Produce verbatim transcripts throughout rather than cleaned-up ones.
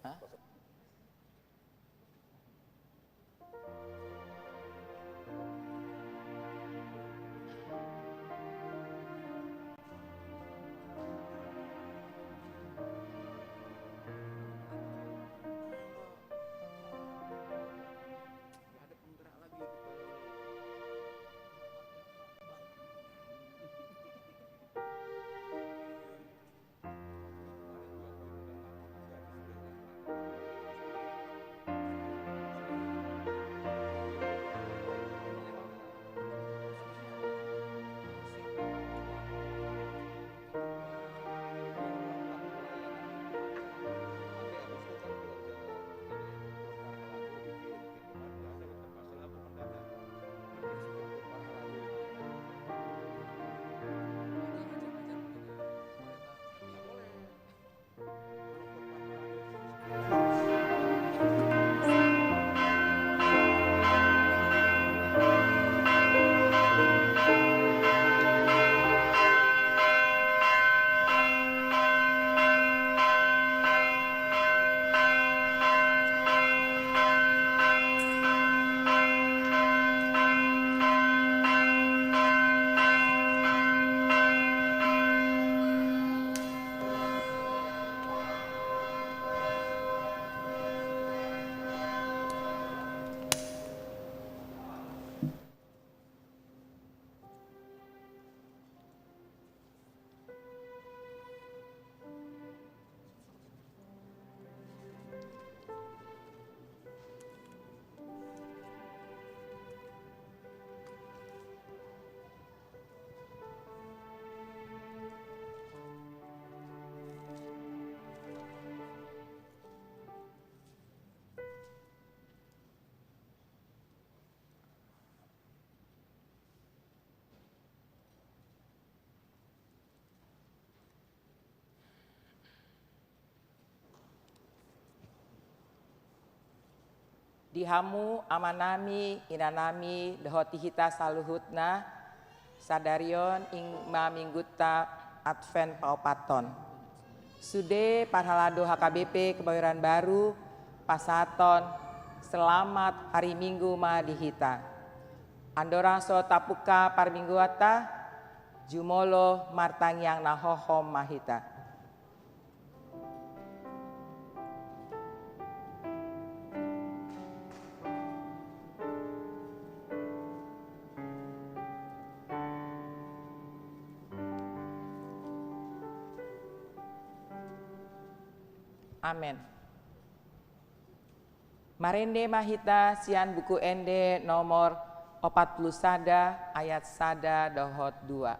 Hah? Di hamu amanami, inanami, dohot di hita saluhutna, sadari on ima minggunta Advent paopathon. Sude parhalado H K B P Kebayoran Baru pasahathon selamat hari Minggu ma di hita. Andorang so tapungka parmingguanta, jumolo martangiang na hohom ma hita. Amen. Marende ma hita sian Buku Ende nomor opat pulu sada, ayat sada dohot dua.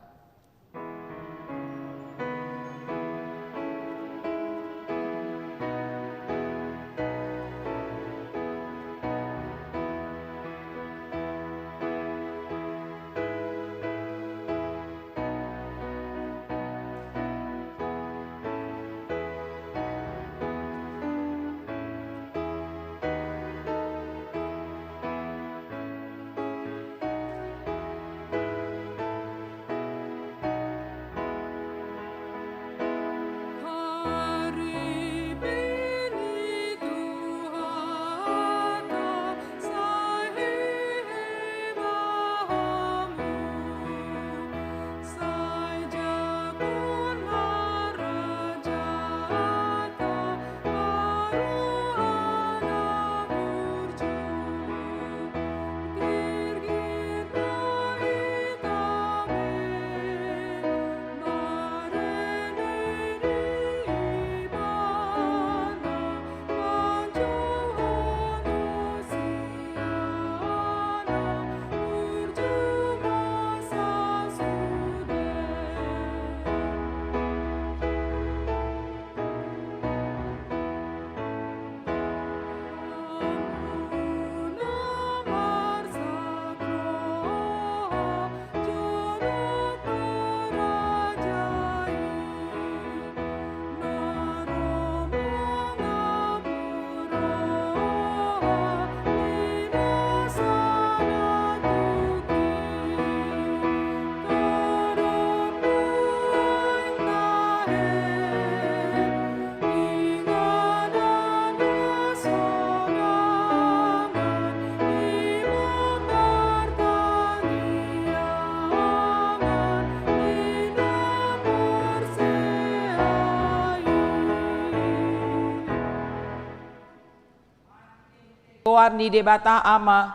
Goar ni Debata Ama,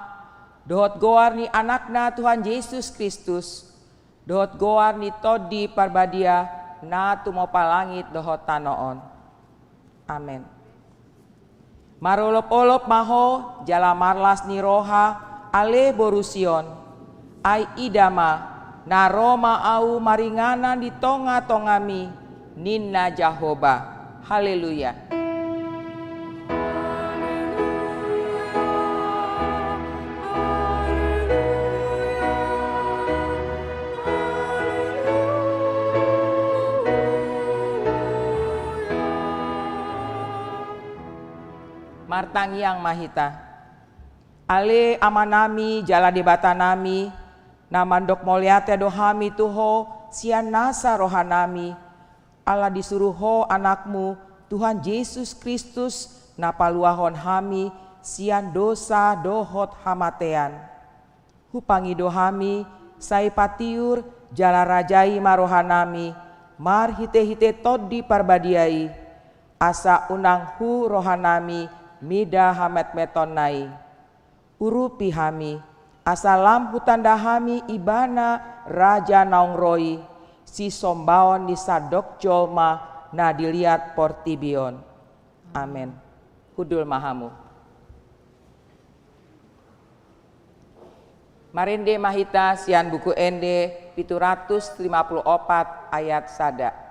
dohot goar ni Anakna Tuhan Jesus Kristus, dohot goar ni Tondi Parbadia, na tumompa langit dohot tano on. Amen. Marolopolop ma ho jala marlas ni roha, ale boru Sion. Ai ida ma, na ro ma ahu maringanan di tongah-tongahmi, ninna Jahowa. Haleluya. Martangiang ma hita. Ale Amanami jala Debatanami, na mandok mauliate do hami tu Ho sian nasa rohanami, ala disuru Ho Anakmu, Tuhan Jesus Kristus, na paluahon hami sian dosa dohot hamatean. Hupangido hami, sai patiur jala rajai ma rohanami, marhite-hite Tondi Parbadia i, asa unang hu rohanami mida hametmetonna i. Urupi hami, asa lam hutanda hami Ibana Raja naung ro i, sisombaon ni sandok jolma na di liat portibi on. Amen. Hundul ma hamu. Marende ma hita sian Buku Ende pitu ratus lima pulu opat ayat sada.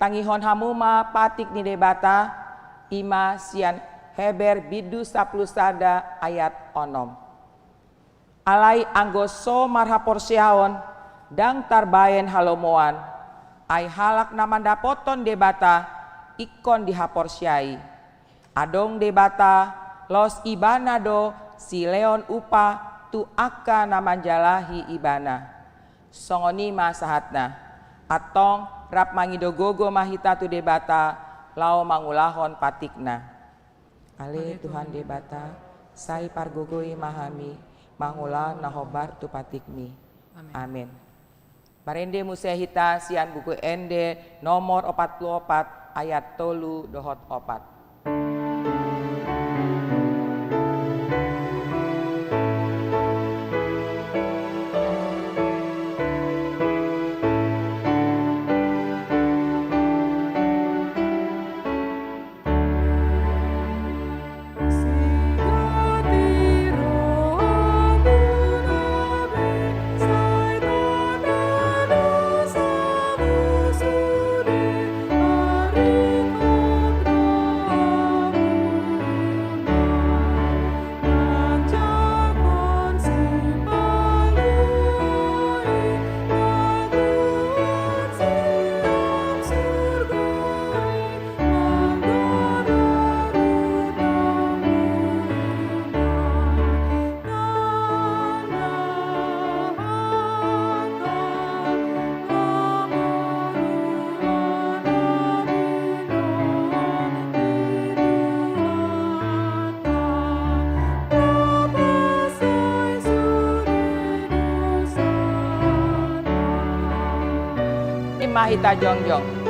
Tangihon hamu ma patik ni Debata, i ma sian Heber bindu sampulu sada ayat onom. Alai anggo so marhaporseaon, ndang tarbaen halomoan, ai halak na mandapothon Debata ingkon dihaporseai. Adong Debata, laos Ibana do silehon upah tu angka na manjalahi Ibana. Songon i ma sahatna. Antong rap mangido gogo ma hita tu Debata, laho mangulahon patikna. Ale Tuhan Debata, sai pargogoi ma hami mangulahon na hombar tu patikmi. Amen. Amen. Marende muse hita sian Buku Ende nomor opat pulu opat ayat tolu dohot opat. I ma hita jongjong.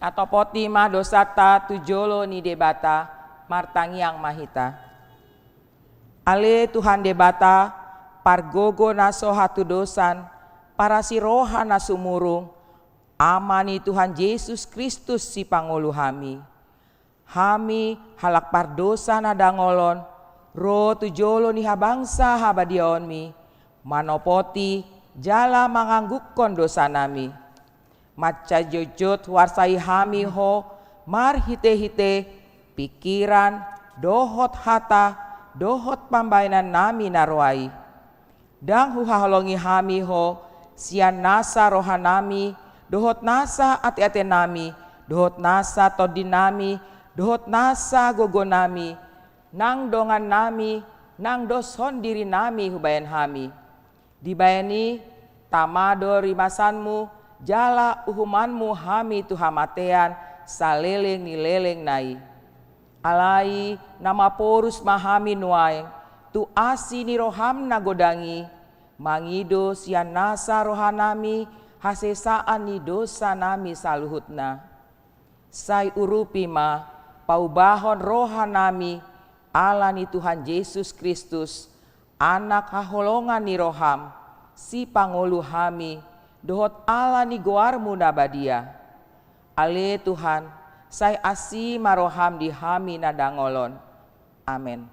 Tatopoti ma dosanta tu jolo ni Debata, martangiang ma hita. Ale Tuhan Debata, pargogo na so hatudosan, parasi roha na sumurung, Ama ni Tuhan Jesus Kristus sipangolu hami. Hami halak pardosa na dangol on, ro tu jolo ni habangsa habadiaonmi, manopoti jala manganggungkon dosanami. Mansai jotjot huarsai hami Ho, marhitehite pingkiran, dohot hata, dohot pambahenannami na roa i. Ndang huhaholongi hami Ho, sian nasa rohanami, dohot nasa ateatenami, dohot nasa tondinami, dohot nasa gogonami, nang dongannami, nang dos sondirinami hubahen hami. Dibahen i, tama do rimasanmu, jala uhumanmu hami tu hamatean, saleleng ni lelengna i. Alai na maporus ma hami nuaeng, tu asi ni roham na godang i, mangido sian nasa rohanami, hasesaan ni dosanami saluhutna. Sai urupi ma, paubahon rohanami, ala ni Tuhan Jesus Kristus, Anak haholongan ni roham, sipangolu hami, dohot ala ni goarmu na badia. Ale Tuhan, sai asi ma roham di hami na dangol on. Amen.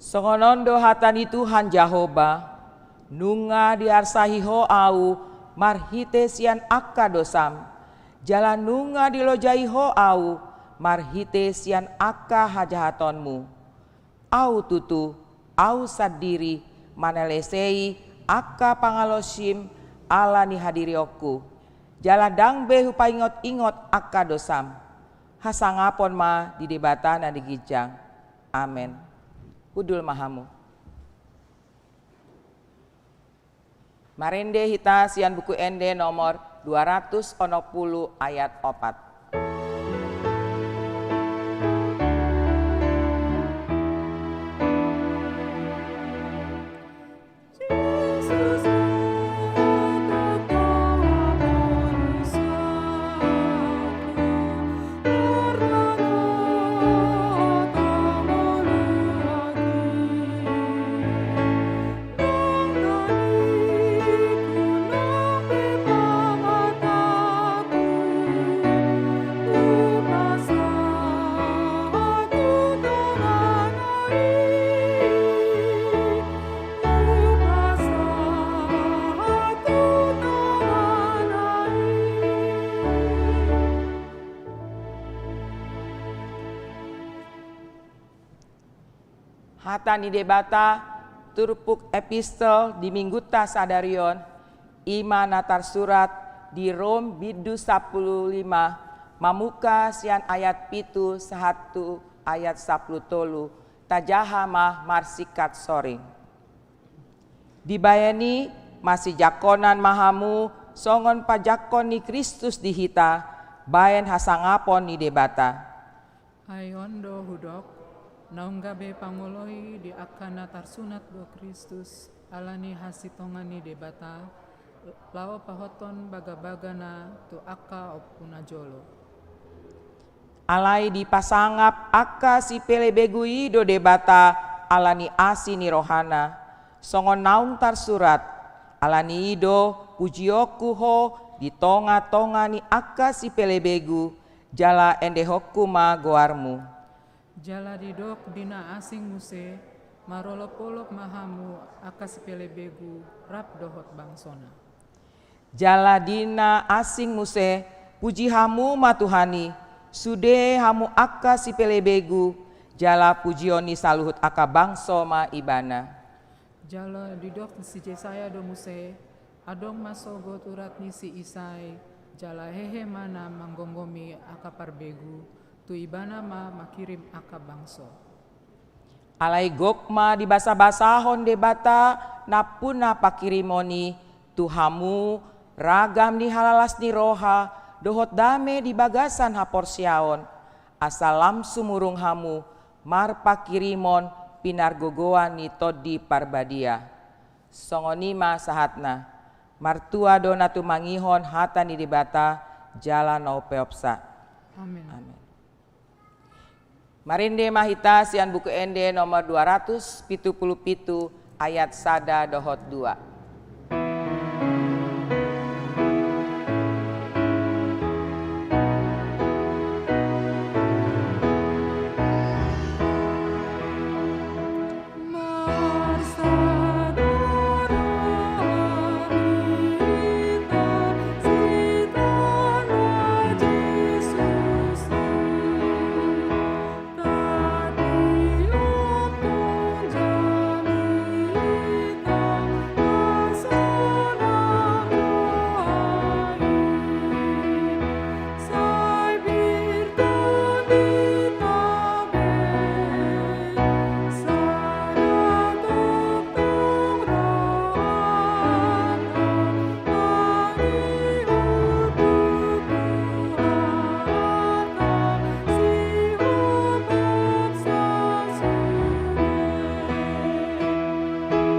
Songon on do hata ni Tuhan Jahowa, nunga diarsahi ho ahu marhite sian angka dosam, jala nunga dilojai ho ahu marhite sian angka hajahatonmu. Ahu tutu, ahu sandiri manalesei angka pangalaosim ala ni hadirionku, jala ndang be hupaingotingot angka dosam. Hasangapon ma di Debata na di ginjang. Amen. Hundul ma hamu. Marende hita sian Buku Ende nomor dua ratus onom pulu ayat opat. Hata ni Debata, turpuk epistel di minggunta sadari on, i ma na tarsurat di Rom bindu sampulu lima, mamungka sian ayat pitu sahat tu ayat sampulu tolu, tajaha ma marsingkat soring. Dibahen i, masijangkonan ma hamu songon pajangkon ni Kristus di hita, bahen hasangapon ni Debata. Ai on do hudok, naung gabe pangoloi di angka na tarsunat do Kristus, ala ni hasintongan ni Debata, laho pahothon bagabagana tu angka ompu na jolo. Alai dipasangap angka sipelebegu i do Debata ala ni asi ni rohana, songon naung tarsurat, ala ni i do pujionku ho di tongatonga ni angka sipelebegu, jala endehonku ma goarmu. Jala didok di na asing muse, marolopolop ma hamu angka sipelebegu rap dohot bangsona. Jala di na asing muse, puji hamu ma Tuhan i, sude hamu angka sipelebegu, jala pujion ni saluhut angka bangso ma ibana. Jala didok si Jesaya do muse, adong ma sogot urat ni si Isai, jala hehe ma na manggomgomi angka parbegu, tu ibana ma mangkirim angka bangso. Alai gok ma dibasabasahon Debata nampuna pangkirimon i tu hamu, ragam ni halalas ni roha dohot dame di bagasan haporseaon, asa lam sumurung hamu marpangkirimon pinargogoan ni Tondi Parbadia. Songon i ma sahatna. Martua do na tumangihon hata ni Debata jala na umpeopsa. Amen. Amen. Marende ma hita sian Buku Ende nomor dua ratus pitu pulu pitu, ayat sada dohot dua.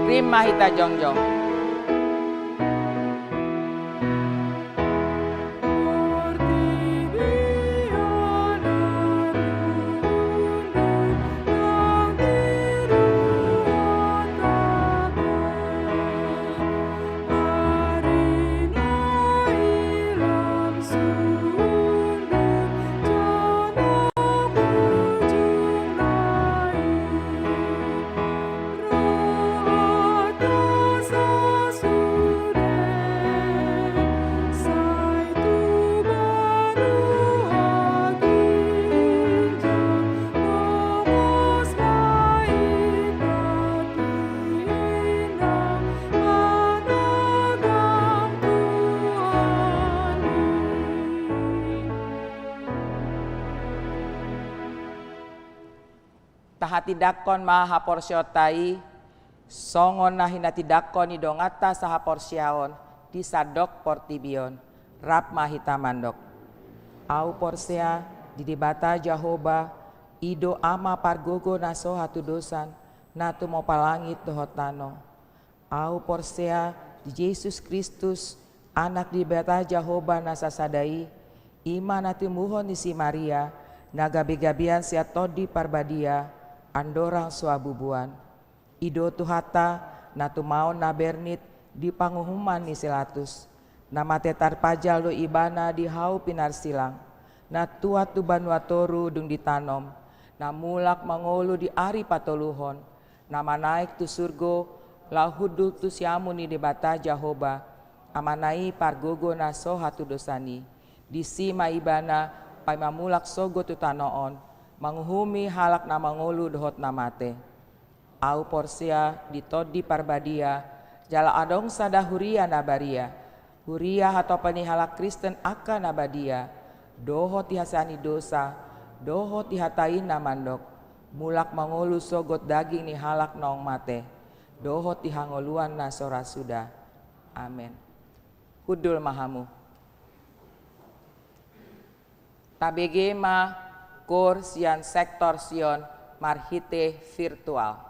Rima hita jongjong. Tahatindangkon ma haporseaonta i, songon na hinatindangkon ni donganta sahaporseaon di sandok portibi on, rap ma hita mandok. Ahu porsea di Debata Jahowa, i do Ama pargogo na so hatudosan, na tumopa langit dohot tano. Ahu porsea di Jesus Kristus, Anak ni Debata Jahowa na sasada i, i ma na tinubuhon ni si Maria, na gabegabean sian Tondi Parbadia, andorang so habubuan. I do Tuhanta, na tumaon na bernit di panguhuman ni si Latus, na mate tarpajal do ibana di hau pinarsilang, na tuat tu banua toru dung ditanom, na mulak mangolu di ari patoluhon, na manaek tu surgo, laho hundul tu siamun ni Debata Jahowa, Amana i pargogo na so hatudosan i. Disi ma ibana paima mulak sogot tu tano on, manguhumi halak na mangolu dohot na mate. Ahu porsea di Tondi Parbadia, jala adong sada huria na badia, huria hatopan ni halak Kristen angka na badia, dohot di hasesaan ni dosa, dohot di hata i na mandok, mulak mangolu sogot daging ni halak naung mate, dohot di hangoluan na so ra suda. Amen. Hundul ma hamu. Tabege ma koor sian sektor Sion marhite virtual.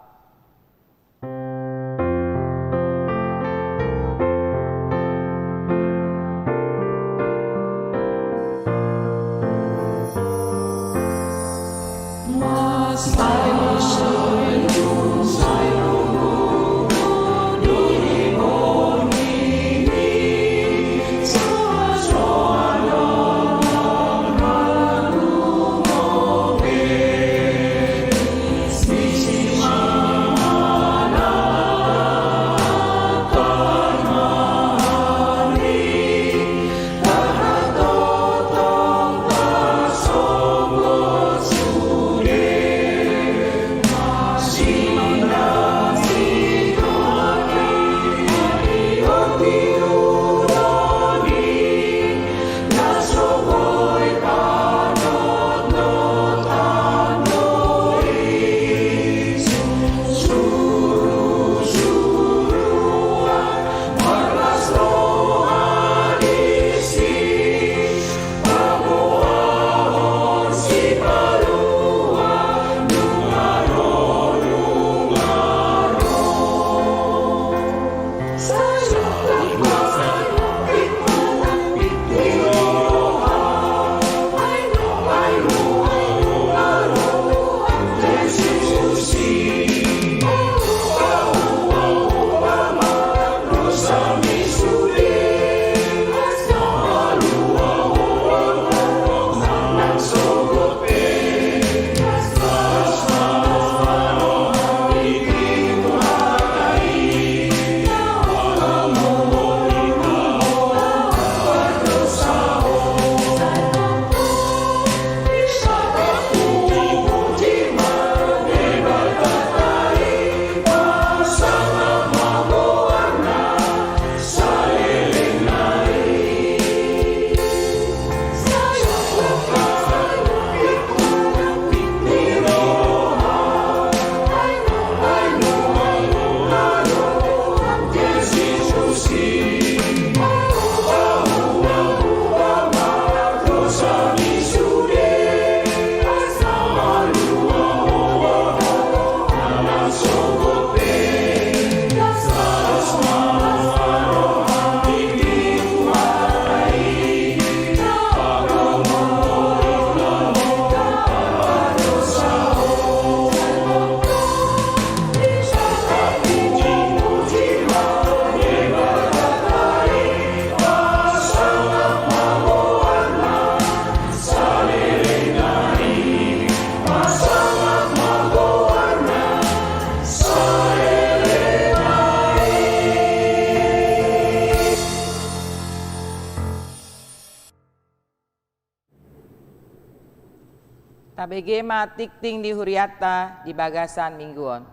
Tabege ma tingting di hurianta di bagasan minggu on.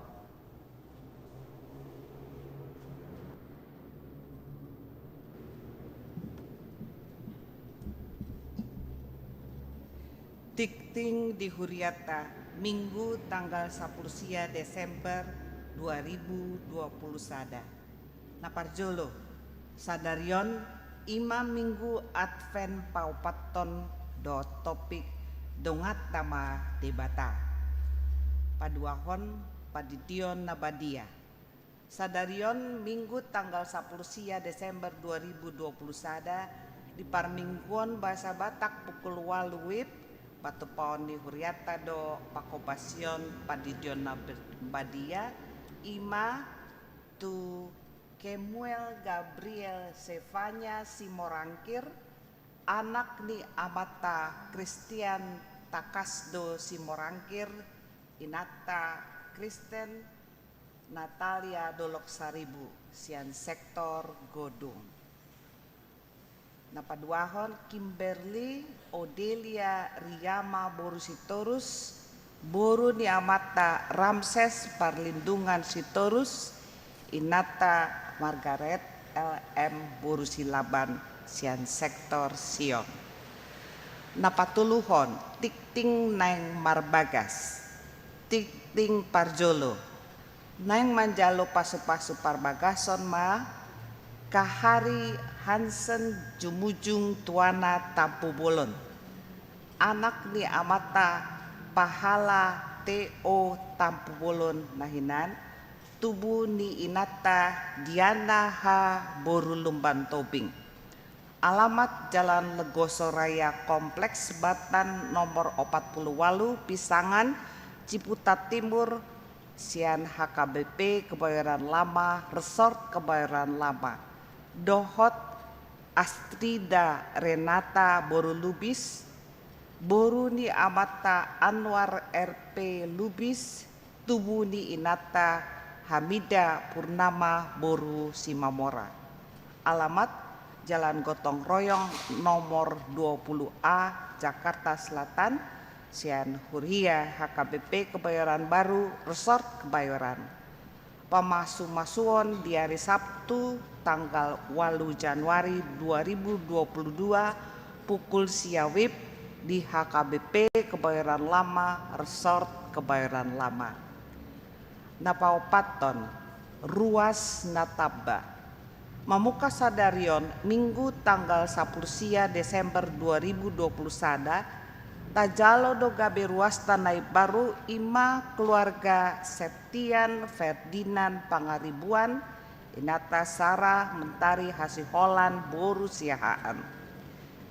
Tingting di hurianta, Minggu tanggal sapuluh sia Desember dua ribu dua puluh sada. Na parjolo, sadari on i ma Minggu Advent paopathon dohot topik Donganta ma Debata. Paduahon, Pandidion na Badia. Sadari on Minggu tanggal sapuluh sia Desember dua ribu dua puluh sada, di parmingguon bahasa Batak pukul ualu WIB, patupaon ni hurianta do pangkompasian Pandidion na Badia, i ma tu Kemuel Gabriel Sefanya Simorangkir, anak ni amanta Christian Takasdo Simorangkir, inanta Kristen Natalia Dolok Saribu, sian sektor Godung. Na paduahon, Kimberly Odelia Riama boru Sitorus, boru ni amanta Ramses Parlindungan Sitorus, inanta Margaret L M boru Silaban, sian sektor Sion. Na patoluhon, tingting naeng marbagas. Tingting parjolo, naeng manjalo pasupasu parbagason ma Kahari Hansen Jumujung, tuana Tampubolon, anak ni amanta Pahala T O Tampubolon na hinan, tubu ni inanta Diana H boru Lumban Tobing. Alamat Jalan Legoso Raya Kompleks Batan nomor opat puluh ualu, Pisangan, Ciputat Timur, sian H K B P Kebayoran Lama, Resort Kebayoran Lama. Dohot Astrida Renata boru Lubis, boru ni amanta Anwar R P Lubis, tubu ni inanta Hamida Purnama boru Simamora. Alamat Jalan Gotong Royong nomor dua puluh A, Jakarta Selatan, sian Huria H K B P Kebayoran Baru, Resort Kebayoran. Pamasumasuon di ari Sabtu tanggal ualu Januari dua ribu dua puluh dua, pukul sia WIB di H K B P Kebayoran Lama, Resort Kebayoran Lama. Na paopathon, ruas na tamba. Mamungka sadari on, Minggu tanggal sapuluh sia Desember dua ribu dua puluh sada, tajalo do gabe ruasta na imbaru, i ma keluarga Septian Ferdinand Pangaribuan, inanta Sara Mentari Hasiholan boru Siahaan.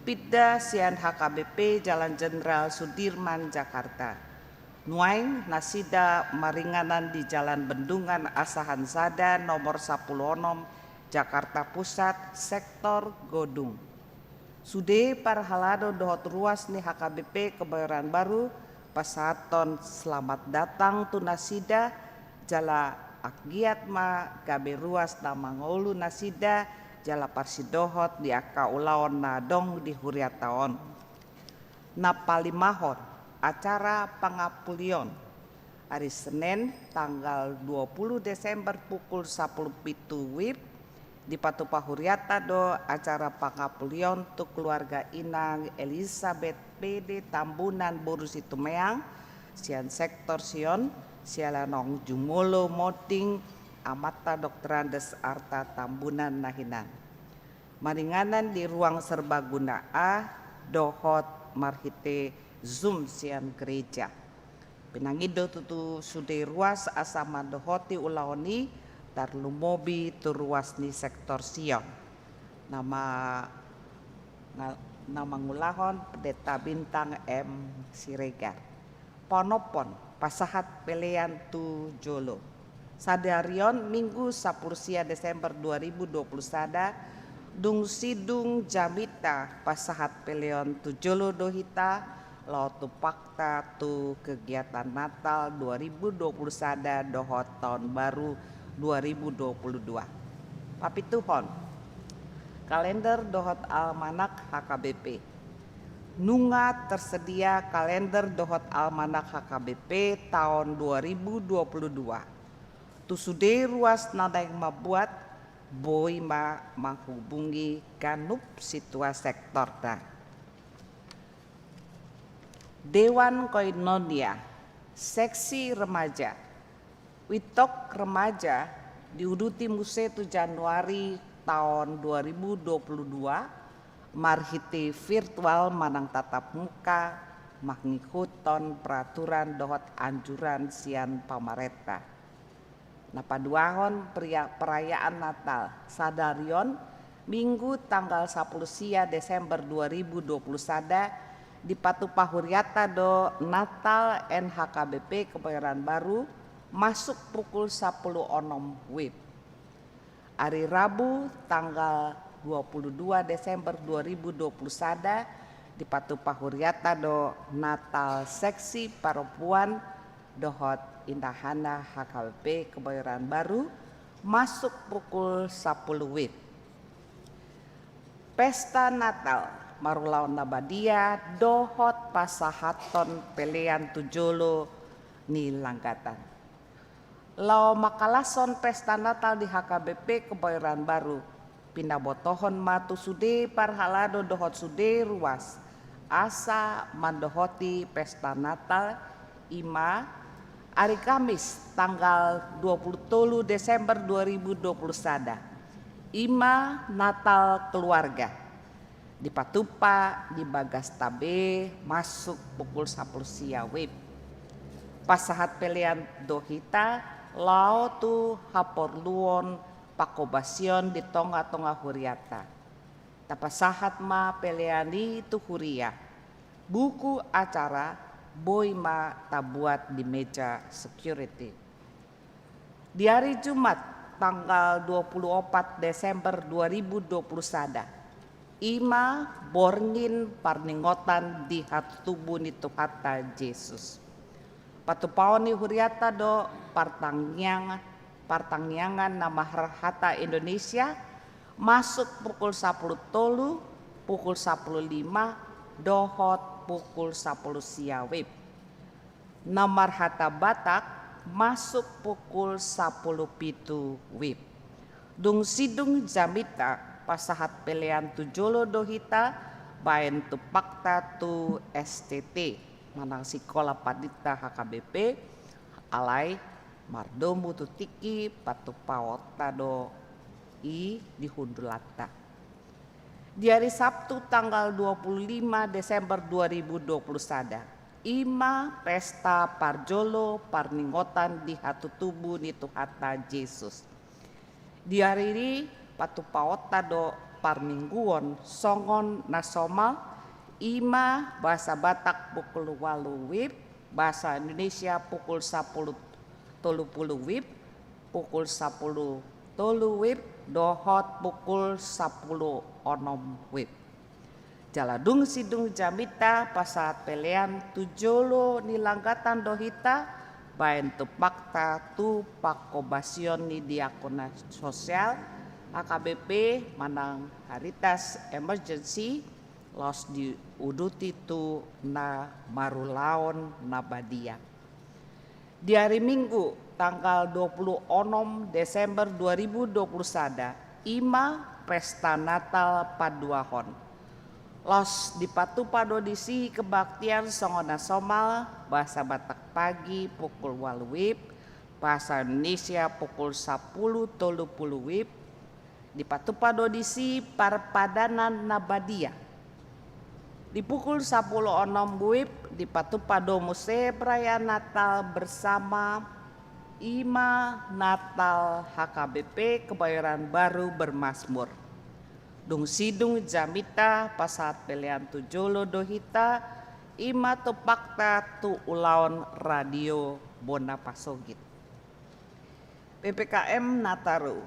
Pinda sian H K B P Jalan Jenderal Sudirman, Jakarta. Nuaeng nasida maringanan di Jalan Bendungan Asahan Sada nomor sapuluh onom, Jakarta Pusat, sektor Godung. Sude parhalado dohot ruas ni H K B P Kebayoran Baru pasahathon selamat datang tu nasida, jala anggiat ma gabe ruas na mangolu nasida jala parsidohot di angka ulaon na adong di hurianta on. Na palimahon, acara pangampulion. Ari Senen tanggal dua puluh Desember pukul sapuluh pitu WIB, dipatupa hurianta do acara pangampulion tu keluarga inang Elizabeth P D Tambunan boru Situmeang, sian sektor Sion, sian Lanong Jumolo Monting, amanta Doktor Andes Arta Tambunan na hinan. Maringanan di ruang serbaguna A dohot marhite Zoom sian gereja. Pinangido tutu sude ruas asa mandohoti ulaon i, tarlumobi tu ruas ni sektor Sion. Nama, na, na mangulahon Pendeta Bintang M Siregar. Paonomhon, pasahat pelean tu jolo. Sadari on Minggu sapuluh sia Desember dua ribu dua puluh sada, dung sidung jamita pasahat peleon tu jolo do hita, laho tumpakta tu kegiatan Natal dua ribu dua puluh sada dohot taon baru dua ribu dua puluh dua. Papituhon, kalender dohot almanak H K B P. Nunga tersedia kalender dohot almanak H K B P taon dua ribu dua puluh dua. Tu sude ruas na naeng mambuat, boi ma manghubungi ganup situa sektorta. Dewan Koinonia, Seksi Remaja, Witok Remaja diuduti muse tu Januari taon dua ribu dua puluh dua marhite virtual manang tatap muka mangihuthon peraturan dohot anjuran sian pamarenta. Na paduahon peria-, perayaan Natal sadari on, Minggu tanggal sapuluh sia Desember dua ribu dua puluh sada, dipatupa huriata do Natal N H K B P Kebayoran Baru masuk pukul sapuluh onom wib. Ari Rabu tanggal dua puluh dua Desember dua ribu dua puluh sada, dipatupa huriata do Natal Seksi Parupuan dohot Indahana H K B P Kebayoran Baru masuk pukul sapuluh wib. Pesta Natal marulaon na badia dohot pasahathon pelean tu jolo ni langgatan. Laho mangkalashon pesta Natal di H K B P Kebayoran Baru, pinabotohon ma tu sude parhalado dohot sude ruas, asa mandohoti pesta Natal, i ma ari Kamis tanggal dua puluh tolu Desember dua ribu dua puluh sada, i ma Natal Keluarga. Dipatupa di Bagastabe masuk pukul sapuluh sia wib. Pasahat pelean do hita laho tu haporluon pangkobasion di tonga-tonga huriata. Tapasahat ma pelean i tu huria. Buku acara boi ma tabuat di meja security. Di ari Jumat tanggal dua puluh opat Desember dua ribu dua puluh sada, i ma borngin parningotan di hatutubu ni Tuhanta Jesus. Patupaon ni huriata do partangiang-, partangiangan na marhata Indonesia masuk pukul sapuluh tolu, pukul sapuluh lima, dohot pukul sapuluh sia wib. Na marhata Batak masuk pukul sapuluh pitu wib. Dung sidung jamita pasahat pelean tu jolo do hita baen tumpakta tu S T T manang Sikola Pandita H K B P, alai mardomu tu tingki patupaonta do i di hundulanta. Di ari Sabtu tanggal dua puluh lima Desember dua ribu dua puluh sada, i ma pesta parjolo parningotan di hatutubu ni Tuhanta Jesus. Di ari i patupaonta do parmingguon songon na somal, i ma bahasa Batak pukul ualu wib, bahasa Indonesia pukul sapuluh tolu puluh wib, pukul sapuluh tolu wib, dohot pukul sapuluh onom wib. Jala dung sidung jamita pasahat pelean tu jolo ni langgatan do hita baen tumpakta tu pangkobasion ni diakona sosial H K B P manang Caritas Emergency, laos diuduti tu na marulaon na badia. Di ari Minggu tanggal dua puluh onom Desember dua ribu dua puluh sada, i ma pesta Natal paduahon. Laos dipatupa do disi kebaktian songon na somal, bahasa Batak pagi pukul ualu wib, bahasa Indonesia pukul sapuluh tolu puluh wib, dipatupa do disi parpadanan na badia. Di pukul sapuluh onom wib dipatupa do muse perayaan Natal bersama, i ma Natal H K B P Kebayoran Baru Bermazmur. Dung sidung jamita pasahat pelean tu jolo do hita, i ma tumpakta tu ulaon Radio Bona Pasogit. P P K M Nataru.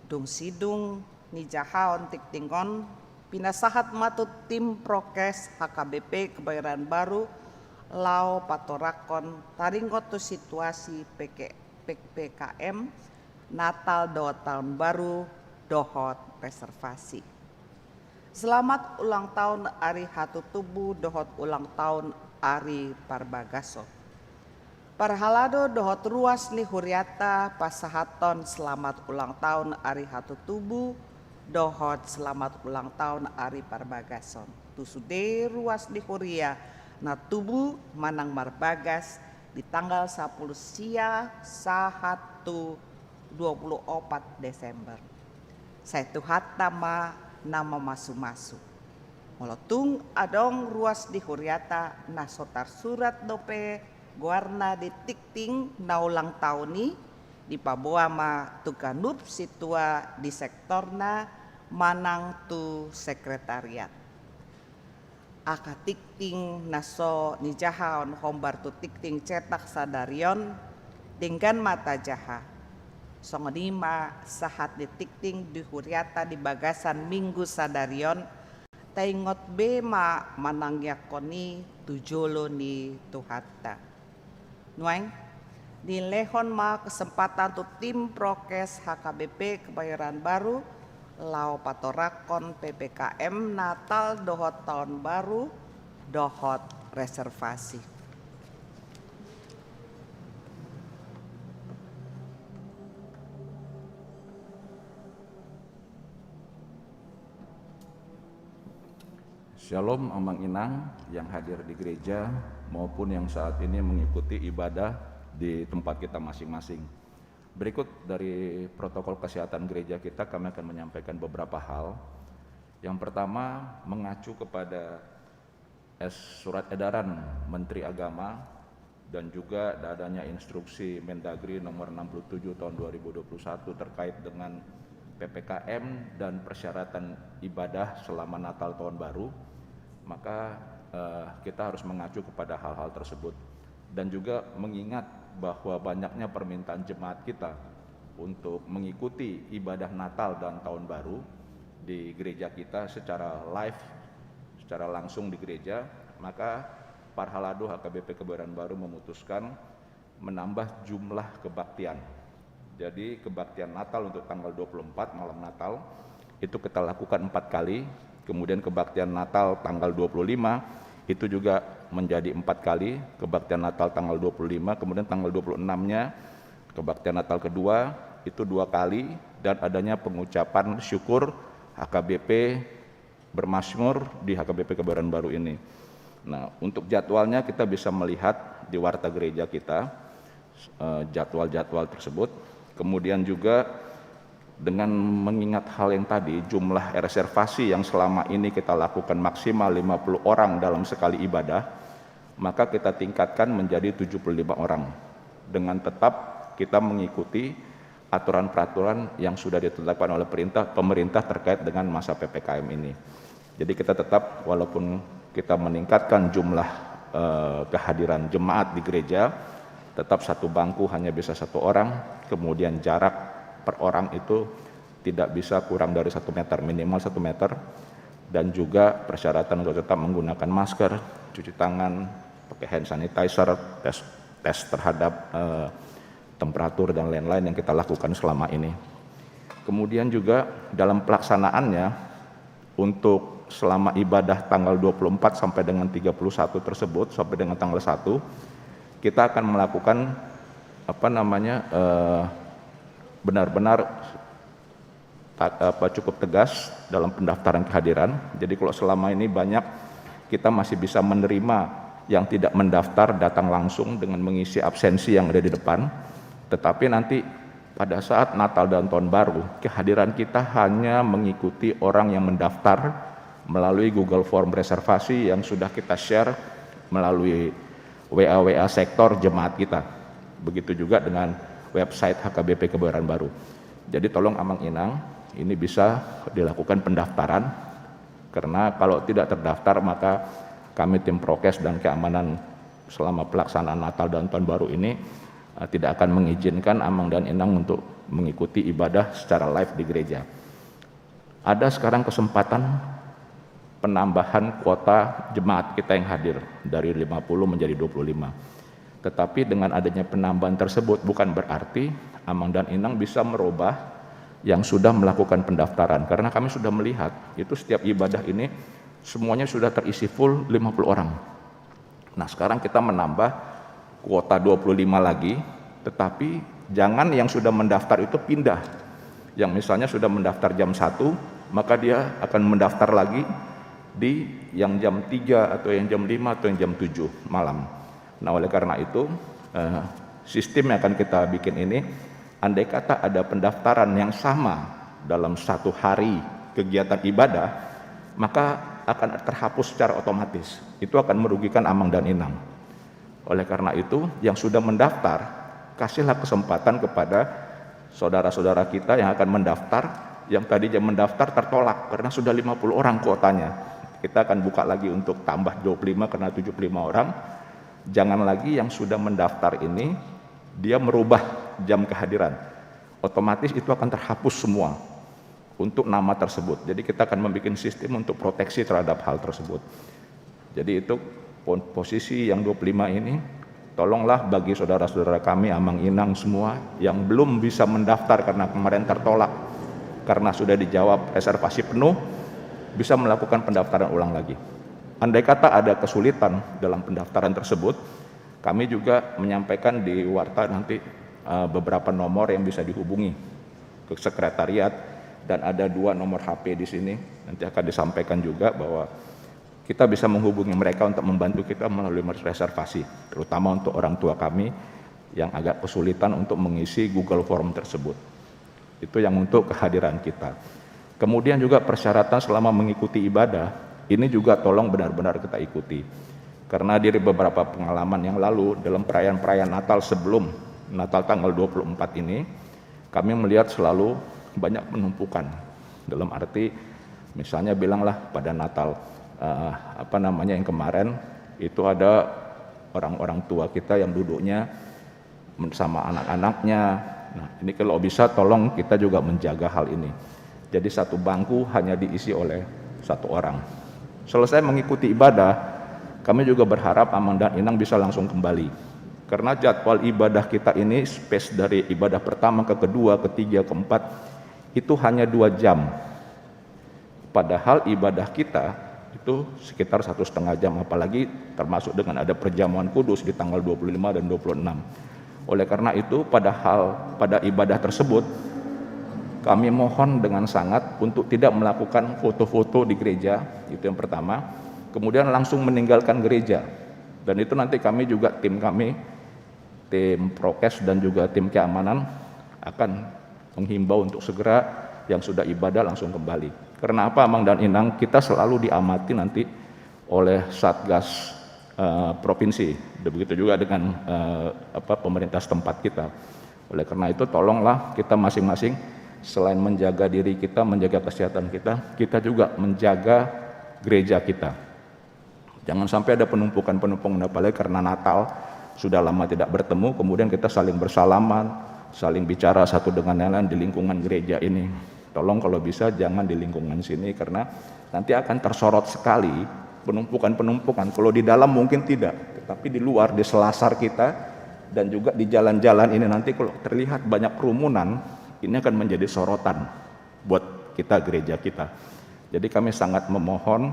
Dung sidung ni jahaon tingting on, pinasahat ma tu tim prokes H K B P Kebayoran Baru laho patorangkon taringot tu situasi P K, P P K M, Natal dohot Taon Baru dohot reservasi. Selamat ulang tahun ari hatutubu dohot ulang tahun ari parbagason. Parhalado dohot ruas ni huriata pasahathon selamat ulang tahun ari hatutubu dohot selamat ulang tahun ari parbagason tu sude ruas ni huria na tubu manang marbagas di tanggal sapuluh sia sahat tu dua puluh opat Desember. Sai Tuhanta ma na mamasumasu. Molo tung adong ruas di huriata na so tarsurat dope goarna di tingting na ulang tahun i, dipaboa ma tu ganup sintua di sektorna manang tu sekretariat. Angka tingting na so nijahahon hombar tu tingting cetak sadari on, denggan ma tajaha. Songon i ma sahat ni tingting di huriata di bagasan Minggu sadari on, taingot be ma manangiangkon i tu jolo ni Tuhanta. Nuaeng, dilehon ma kesempatan tu tim prokes H K B P Kebayoran Baru laho patorangkon P P K M Natal dohot Taon Baru dohot reservasi. Shalom, Amang Inang yang hadir di gereja maupun yang saat ini mengikuti ibadah di tempat kita masing-masing. Berikut dari protokol kesehatan gereja kita, kami akan menyampaikan beberapa hal. Yang pertama, mengacu kepada es-, surat edaran Menteri Agama dan juga adanya instruksi Mendagri nomor enam puluh tujuh tahun dua ribu dua puluh satu terkait dengan P P K M dan persyaratan ibadah selama Natal Tahun Baru, maka, eh, kita harus mengacu kepada hal-hal tersebut. Dan juga mengingat bahwa banyaknya permintaan jemaat kita untuk mengikuti ibadah Natal dan Tahun Baru di gereja kita secara live, secara langsung di gereja, maka Parhalado H K B P Kebayoran Baru memutuskan menambah jumlah kebaktian. Jadi, kebaktian Natal untuk tanggal dua puluh empat, malam Natal, itu kita lakukan empat kali. Kemudian, kebaktian Natal tanggal dua puluh lima itu juga menjadi empat kali. Kebaktian Natal tanggal dua puluh lima, kemudian tanggal dua puluh enam-nya kebaktian Natal kedua, itu dua kali, dan adanya pengucapan syukur H K B P bermazmur di H K B P Kebayoran Baru ini. Nah, untuk jadwalnya kita bisa melihat di warta gereja kita, eh, jadwal-jadwal tersebut. Kemudian juga dengan mengingat hal yang tadi, jumlah reservasi yang selama ini kita lakukan maksimal lima puluh orang dalam sekali ibadah, maka kita tingkatkan menjadi tujuh puluh lima orang. Dengan tetap kita mengikuti aturan-peraturan yang sudah ditetapkan oleh perintah, pemerintah terkait dengan masa P P K M ini. Jadi, kita tetap, walaupun kita meningkatkan jumlah, eh, kehadiran jemaat di gereja, tetap satu bangku hanya bisa satu orang, kemudian jarak per orang itu tidak bisa kurang dari satu meter, minimal satu meter, dan juga persyaratan untuk tetap menggunakan masker, cuci tangan, pakai hand sanitizer, tes, tes terhadap, eh, temperatur dan lain-lain yang kita lakukan selama ini. Kemudian juga dalam pelaksanaannya, untuk selama ibadah tanggal dua puluh empat sampai dengan tiga puluh satu tersebut, sampai dengan tanggal satu, kita akan melakukan, apa namanya, eh, benar-benar ta-, apa, cukup tegas dalam pendaftaran kehadiran. Jadi, kalau selama ini banyak, kita masih bisa menerima yang tidak mendaftar datang langsung dengan mengisi absensi yang ada di depan. Tetapi nanti pada saat Natal dan Tahun Baru, kehadiran kita hanya mengikuti orang yang mendaftar melalui Google Form reservasi yang sudah kita share melalui W A W A sektor jemaat kita. Begitu juga dengan website H K B P Kebayoran Baru. Jadi, tolong Amang Inang, ini bisa dilakukan pendaftaran, karena kalau tidak terdaftar, maka kami, tim prokes dan keamanan, selama pelaksanaan Natal dan Tahun Baru ini, eh, tidak akan mengizinkan Amang dan Inang untuk mengikuti ibadah secara live di gereja. Ada sekarang kesempatan penambahan kuota jemaat kita yang hadir dari lima puluh menjadi dua puluh lima. Tetapi dengan adanya penambahan tersebut bukan berarti Amang dan Inang bisa merubah yang sudah melakukan pendaftaran, karena kami sudah melihat itu setiap ibadah ini semuanya sudah terisi full lima puluh orang. Nah, sekarang kita menambah kuota dua puluh lima lagi, tetapi jangan yang sudah mendaftar itu pindah. Yang misalnya sudah mendaftar jam satu, maka dia akan mendaftar lagi di yang jam tiga atau yang jam lima atau yang jam tujuh malam. Nah, oleh karena itu, eh, sistem yang akan kita bikin ini, andai kata ada pendaftaran yang sama dalam satu hari kegiatan ibadah, maka akan terhapus secara otomatis. Itu akan merugikan amang dan inang. Oleh karena itu, yang sudah mendaftar, kasihlah kesempatan kepada saudara-saudara kita yang akan mendaftar, yang tadinya mendaftar tertolak karena sudah lima puluh orang kuotanya. Kita akan buka lagi untuk tambah dua puluh lima karena tujuh puluh lima orang. Jangan lagi yang sudah mendaftar ini, dia merubah jam kehadiran. Otomatis itu akan terhapus semua untuk nama tersebut. Jadi kita akan membuat sistem untuk proteksi terhadap hal tersebut. Jadi itu pon-, posisi yang dua puluh lima ini, tolonglah bagi saudara-saudara kami, amang inang semua yang belum bisa mendaftar karena kemarin tertolak, karena sudah dijawab reservasi penuh, bisa melakukan pendaftaran ulang lagi. Andai kata ada kesulitan dalam pendaftaran tersebut, kami juga menyampaikan di warta nanti, eh, beberapa nomor yang bisa dihubungi ke sekretariat, dan ada dua nomor H P di sini. Nanti akan disampaikan juga bahwa kita bisa menghubungi mereka untuk membantu kita melalui reservasi, terutama untuk orang tua kami yang agak kesulitan untuk mengisi Google Form tersebut. Itu yang untuk kehadiran kita. Kemudian juga persyaratan selama mengikuti ibadah, ini juga tolong benar-benar kita ikuti. Karena dari beberapa pengalaman yang lalu, dalam perayaan-perayaan Natal sebelum Natal tanggal dua puluh empat ini, kami melihat selalu banyak penumpukan. Dalam arti, misalnya bilanglah pada Natal, eh, apa namanya, yang kemarin, itu ada orang-orang tua kita yang duduknya men-, sama anak-anaknya. Nah, ini kalau bisa tolong kita juga menjaga hal ini. Jadi satu bangku hanya diisi oleh satu orang. Selesai mengikuti ibadah, kami juga berharap amang dan inang bisa langsung kembali. Karena jadwal ibadah kita ini, space dari ibadah pertama ke kedua, ketiga, keempat, itu hanya dua jam. Padahal ibadah kita itu sekitar satu setengah jam, apalagi termasuk dengan ada perjamuan kudus di tanggal dua puluh lima dan dua puluh enam. Oleh karena itu, padahal pada ibadah tersebut, kami mohon dengan sangat untuk tidak melakukan foto-foto di gereja, itu yang pertama. Kemudian langsung meninggalkan gereja. Dan itu nanti kami juga, tim kami, tim prokes dan juga tim keamanan akan menghimbau untuk segera yang sudah ibadah langsung kembali. Karena apa, amang dan inang? Kita selalu diamati nanti oleh Satgas, eh, provinsi. Begitu juga dengan, eh, apa, pemerintah setempat kita. Oleh karena itu, tolonglah kita masing-masing, selain menjaga diri kita, menjaga kesehatan kita, kita juga menjaga gereja kita. Jangan sampai ada penumpukan-penumpukan, apalagi karena Natal, sudah lama tidak bertemu, kemudian kita saling bersalaman, saling bicara satu dengan yang lain di lingkungan gereja ini. Tolong kalau bisa jangan di lingkungan sini, karena nanti akan tersorot sekali penumpukan-penumpukan. Kalau di dalam mungkin tidak, tetapi di luar, di selasar kita, dan juga di jalan-jalan ini, nanti kalau terlihat banyak kerumunan, ini akan menjadi sorotan buat kita, gereja kita. Jadi kami sangat memohon,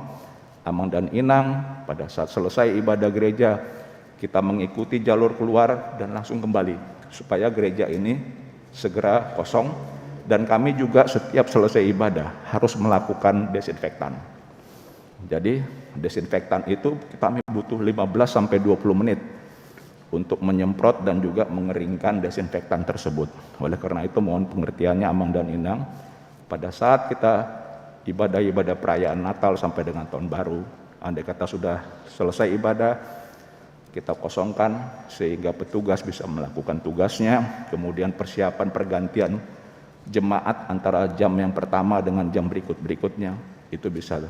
amang dan inang, pada saat selesai ibadah gereja, kita mengikuti jalur keluar dan langsung kembali, supaya gereja ini segera kosong. Dan kami juga setiap selesai ibadah harus melakukan desinfektan. Jadi, desinfektan itu kami butuh lima belas sampai dua puluh menit untuk menyemprot dan juga mengeringkan desinfektan tersebut. Oleh karena itu, mohon pengertiannya, amang dan inang, pada saat kita ibadah-ibadah perayaan Natal sampai dengan Tahun Baru, andai kata sudah selesai ibadah, kita kosongkan sehingga petugas bisa melakukan tugasnya, kemudian persiapan pergantian jemaat antara jam yang pertama dengan jam berikut-berikutnya itu bisa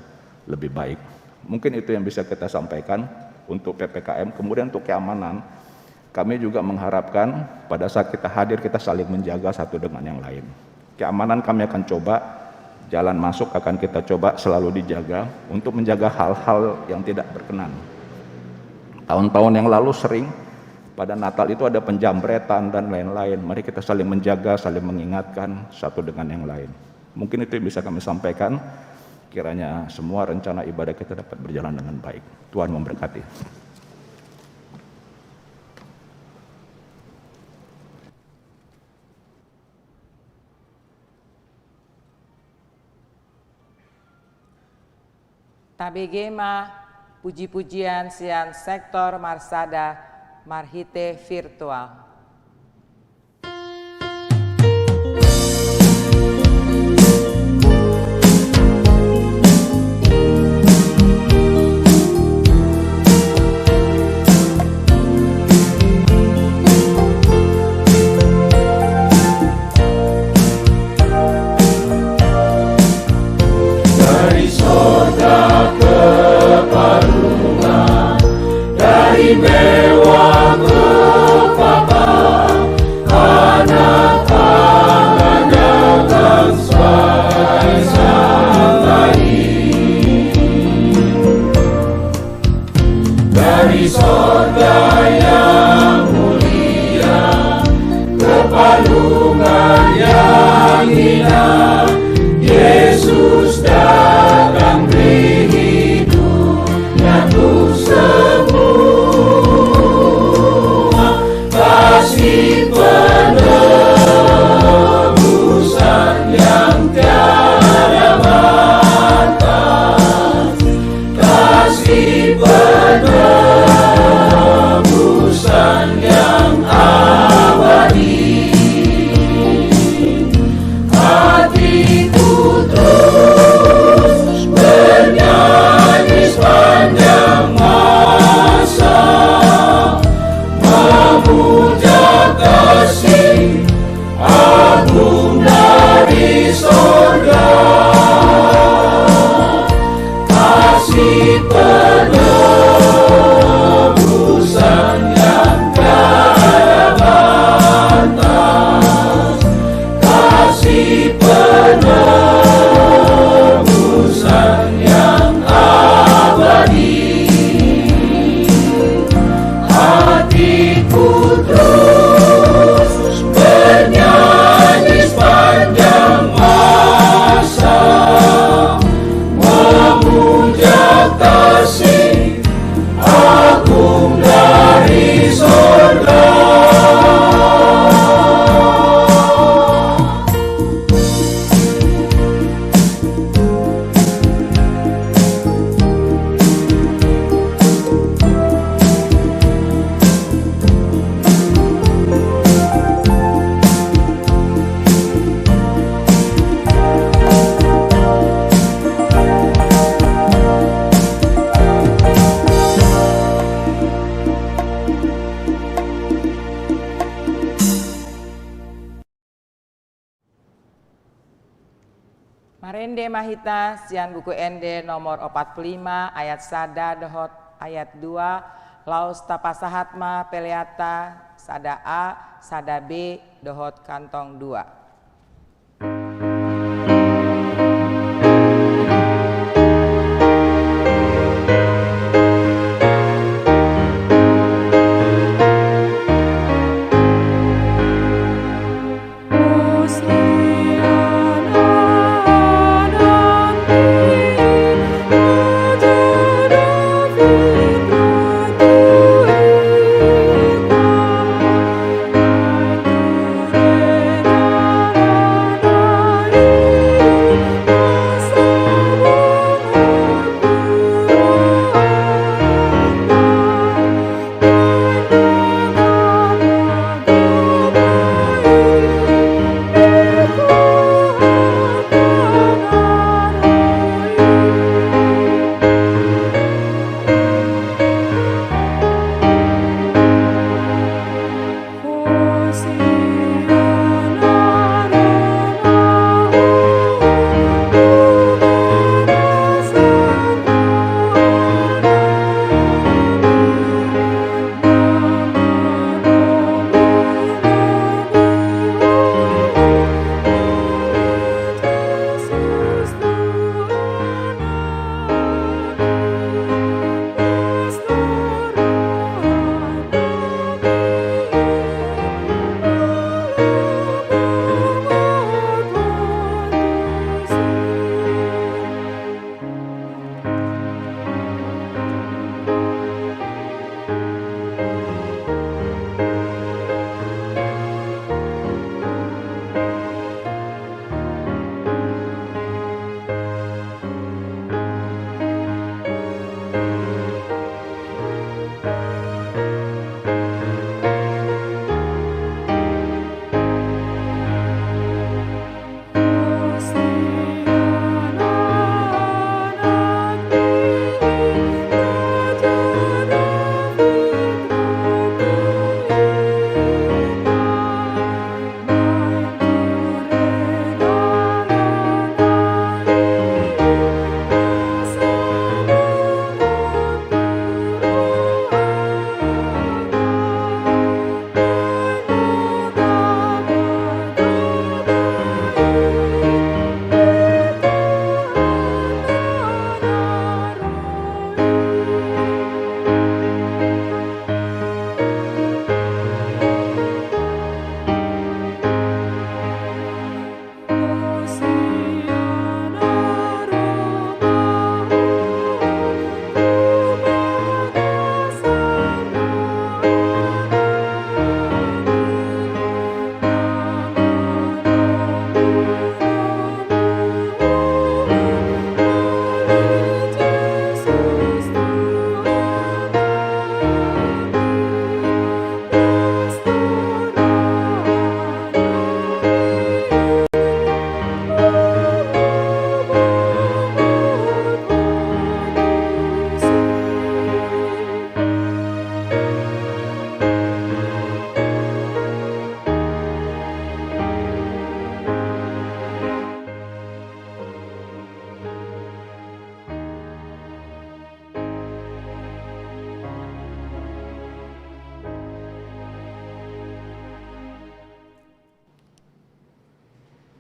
lebih baik. Mungkin itu yang bisa kita sampaikan untuk P P K M. Kemudian untuk keamanan, kami juga mengharapkan pada saat kita hadir, kita saling menjaga satu dengan yang lain. Keamanan kami akan coba, jalan masuk akan kita coba selalu dijaga untuk menjaga hal-hal yang tidak berkenan. Tahun-tahun yang lalu sering Pada Natal itu ada penjambretan dan lain-lain. Mari kita saling menjaga, saling mengingatkan satu dengan yang lain. Mungkin itu yang bisa kami sampaikan. Kiranya semua rencana ibadah kita dapat berjalan dengan baik. Tuhan memberkati. Tabege ma puji-pujian sian sektor marsada marhite virtual. Dari sorga ke palungan, dari bewa ke papa, anak pangan dagang suai sambai. Dari sorga yang mulia ke palungan yang hina, Yesus datang beri hidupnya untuk semua. Kasih penebusan yang tiada batas, kasih penebusan yang abadi. Hatiku terus bernyanyi sepanjang masa, memuja kasih agung dari sorga. Kasih penebusan yang tiada batas, kasih penebusan yang abadi. Hatiku terus bernyanyi sepanjang masa, memuja kasih agung dari sorga. Marende ma hita sian Buku Ende nomor opat pulu lima ayat sada dohot ayat dua, laos tapasahat ma peleanta sada A, sada B dohot kantong dua.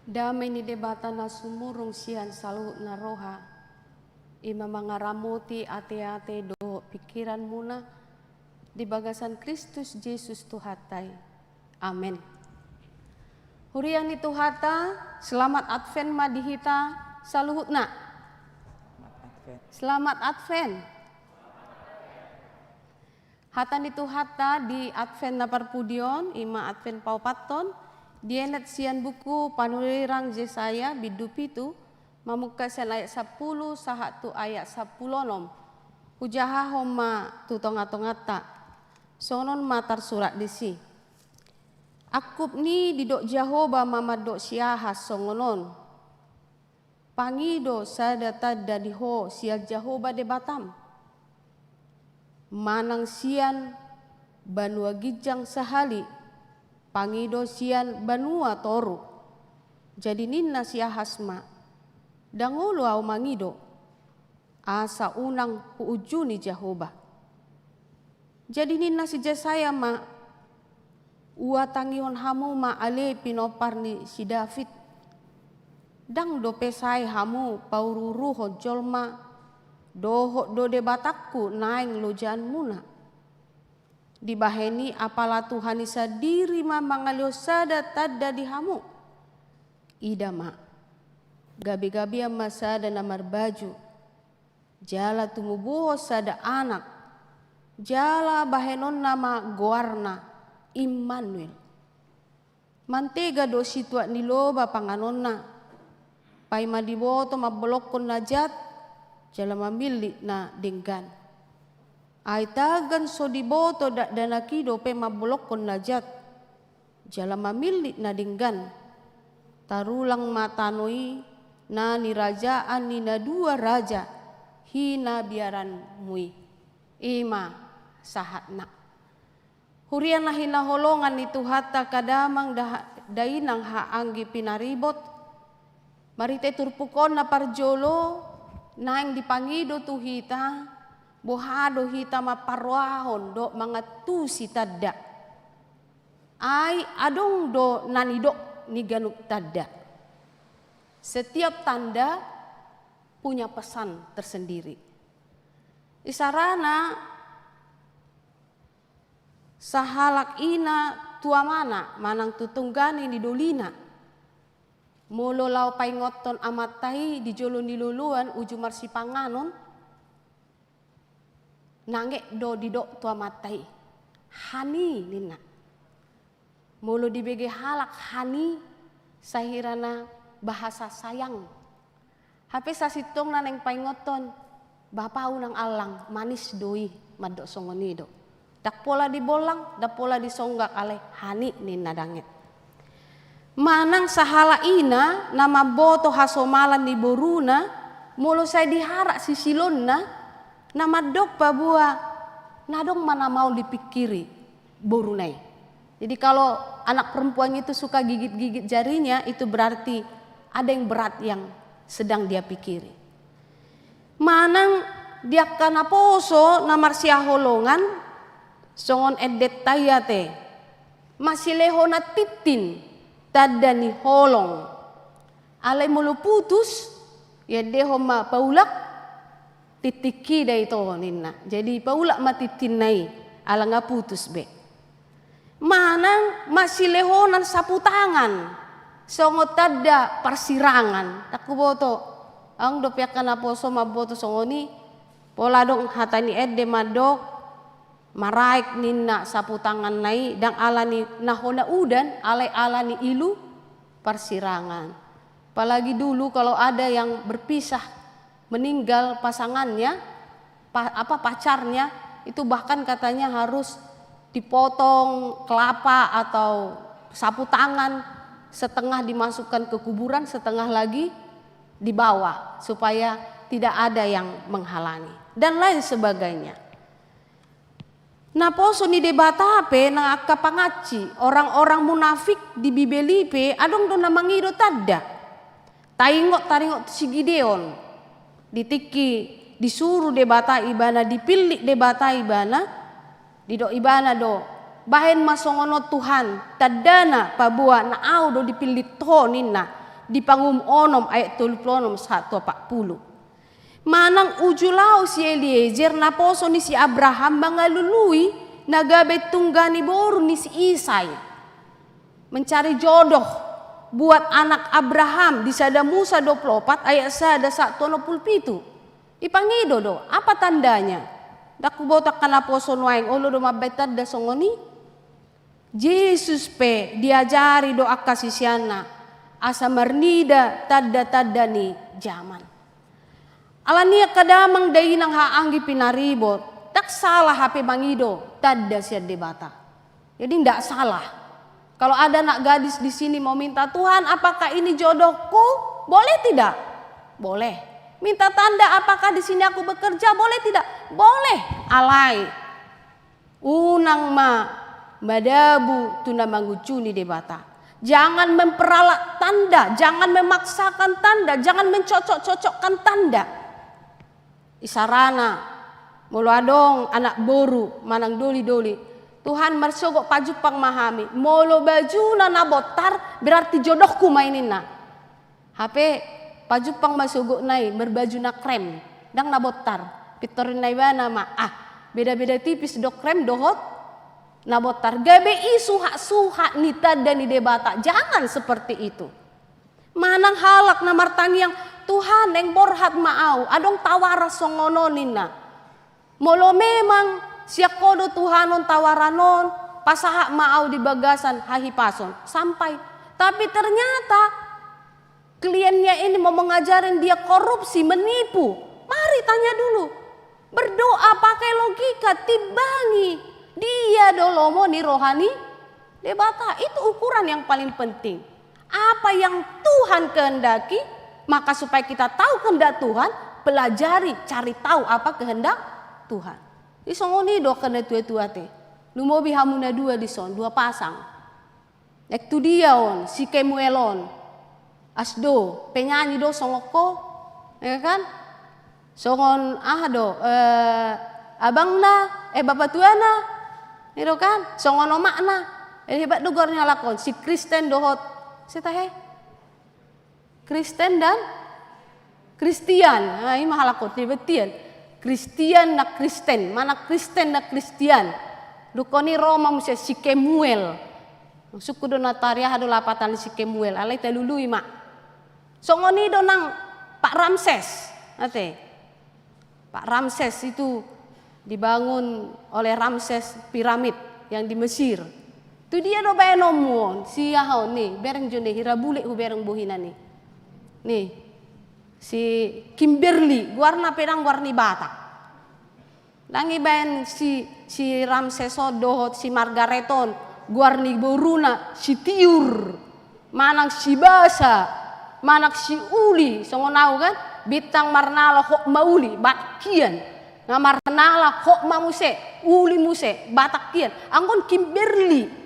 Dame ni Debata na sumurung sian saluhut na roha, i ma mangaramoti ateate dohot pingkiranmuna di bagasan Kristus Jesus Tuhanta i. Amen. Huria ni Tuhanta, selamat Advent ma di hita saluhutna. Selamat Advent. Selamat Advent. Hata ni Tuhanta di Advent na parpudi on, i ma Advent paopathon, dienet sian buku Panurirang Jesaya bindu pitu, mamungka sian ayat sampulu sahat tu ayat sampulu onom. Hujahahon ma tu tongatonganta. Songon on ma tarsurat disi. Angkup ni didok Jahowa ma mandok si Ahas songon on. Pangido sada tanda di ho sian Jahowa Debatam. Manang sian banua ginjang sahali, pangido sian banua toru. Jadi ninna si Ahas ma, ndang olo ahu mangido, asa unang huunjuni Jahowa. Jadi ninna si Jesaya ma, ua tangihon hamu ma ale pinompar ni si David. Ndang dope sae hamu pauruuruhon jolma, dohot do Debatangku naeng lojaanmuna. Dibahen i apala Tuhan i sandiri ma mangalehon sada tanda di hamu. Ida ma, gabegabean ma sada na marbaju, jala tumubuhon sada anak, jala bahenonna ma goarna Immanuel. Mantega do situak ni loba panganonna, paima diboto mambolongkon na jat, jala mamillit na denggan. Ai tagan so diboto dakdanak i dope mambolongkon na jat, jala mamillit na denggan. Tarulang ma tano i na nirajaan ni na dua raja hinabiaranmu i. I ma sahatna. Huria na hinaholongan ni Tuhanta, angka damang da-, dainang haanggi pinaribot. Marhite turpuk on na parjolo, naeng dipangido tu hita, boha do hita mamparrohahon dohot mangantusi tanda. Ai adong do na nidok ni ganup tanda. Setiap tanda punya pesan tersendiri. Isarana sahalak ina tu amana manang tu tonggane ni dolina. Molo laho paingothon amanta i di jolo ni loloan uju marsipanganon, nanget do didok tu amanta i, "Hani," ninna. Molo dibege halak hani, sahirana bahasa sayang. Hape sasintongna naeng paingothon, "Bapa, unang allang, manis do i," mandok songon i do. Ndang pola dibollang, ndang pola disonggak, alai hani ninna danget. Manang sahalak ina na mamboto hasomalan ni boruna, molo sai diharak sisilonna, na mandok paboa, na adong ma na maol dipingkiri boruna i. Jadi kalau anak perempuan itu suka gigit-gigit jarinya, itu berarti ada yang berat yang sedang dia pikiri. Manang di angka naposo na marsihaholongan, songon endenta i ate, masilehonan tintin tanda ni holong. Alai molo putus, iendehon ma paulak, tintingki da ito ninna. Jadi paulak ma tintinna i, ala nga putus be. Manang masilehonan sapu tangan, songon tanda parsirangan. Ndang huboto, adong dope angka naposo mamboto songon i, pola adong hata ni ende mandok, maraek ninna sapu tanganna i, ndang ala ni na hona udan, alai ala ni ilu parsirangan. Apalagi dulu kalau ada yang berpisah, meninggal pasangannya, pa-, apa, pacarnya, itu bahkan katanya harus dipotong kelapa atau sapu tangan, setengah dimasukkan ke kuburan, setengah lagi dibawa, supaya tidak ada yang menghalangi, dan lain sebagainya. Naposo ni Debata pe nang angka pangansi, orang-orang munafik di Bibel i pe adong do na mangido tanda. Taingot, taringot si Gideon. Di tingki disuru Debata ibana, dipillit Debata ibana, didok ibana do, "Bahen ma songon on Tuhan, tandana paboa na ahu do dipillit Ho," ninna. di Pangumum onom ayat tolu pulu onom sahat tu opat pulu. Manang uju laho si Eliezer naposo ni si Abraham mangalului na gabe tungga ni boru ni si Isai. Mencari jodoh buat anak Abraham di Sada Musa dua pulu opat ayat sada sahat tu onom pulu pitu. Ipangido do, apa tandanya? Ndang huboto angka naposo nuaeng, olo do mambaen tanda songon i. Jesus pe diajari do angka siseanna asa marnida tanda-tanda ni jaman. Alani i angka damang dainang haha anggi pinaribot, ndang salah hape mangido tanda sian Debata. Jadi ndak salah. Kalau ada anak gadis di sini mau minta, "Tuhan, apakah ini jodohku?" Boleh tidak? Boleh. Minta tanda, "Apakah di sini aku bekerja?" Boleh tidak? Boleh. Alai unang ma madabu tu na mangunjuni Debata. Jangan memperalat tanda, jangan memaksakan tanda, jangan mencocok-cocokkan tanda. Isarana, molo adong anak boru manang doli-doli, "Tuhan, marsogot pajumpang ma hami." Molo bajuna na bontar, berarti jodohku ma i ninna. Hape pajumpang ma sogotna i marbaju na krem, ndang na bontar. Pintor ninna ibana ma, "Ah, beda-beda tipis do krem dohot na bontar." Gabe i suhat-suhat ni tanda ni Debata. Jangan seperti itu. Manang halak na martangiang, "Tuhan, naeng borhat ma au, adong tawaran songon on," ninna. Molo memang sian Ho do Tuhan on tawaran on, pasahat ma au di bagasan hahipason. Sampai. Tapi ternyata kliennya ini mau mengajarin dia korupsi, menipu. Mari tanya dulu. Berdoa pakai logika, timbangi. Dia do lomo ni roha ni Debata. Itu ukuran yang paling penting. Apa yang Tuhan kehendaki, maka supaya kita tahu kehendak Tuhan, pelajari, cari tahu apa kehendak Tuhan. Jadi songon i do angka na tua-tua te. Lumobi hamu na dua dison, dua pasang. Naeng tu dia on si Kemuel on? As do, penyanyi do songon ho, ya kan? Songon aha do, eh, abangna, eh, bapatuana, i do kan? Songon omakna. Eh, hebat do goar ni halak on, si Kristen dohot, setahe? Kristen dan Kristian. Ah, i ma halak on, dia betian. Kristian na Kristen, manang Kristen na Kristian. Dung on i ro ma muse si Kemuel. Maksudku do na tariaha do lapatan si Kemuel, alai talului ma. Songon i do nang Pak Ramses, ate. Pak Ramses itu dibangun oleh Ramses piramid yang di Mesir. Tu dia do baenonmu on, si aha on i, bereng jo ni, hira bulik hubereng bohina ni. Ni, si Kimberly, goarna pe ndang goar ni Batak. Ndang ibaen si, si Ramses on dohot si Margaret on, goar ni boruna si Tiur, manang si Basa, manang si Uli, songon au kan, bintang marnala hot mauli, Batak hian, na marnala hot ma muse, uli muse, Batak hian, anggo on Kimberly.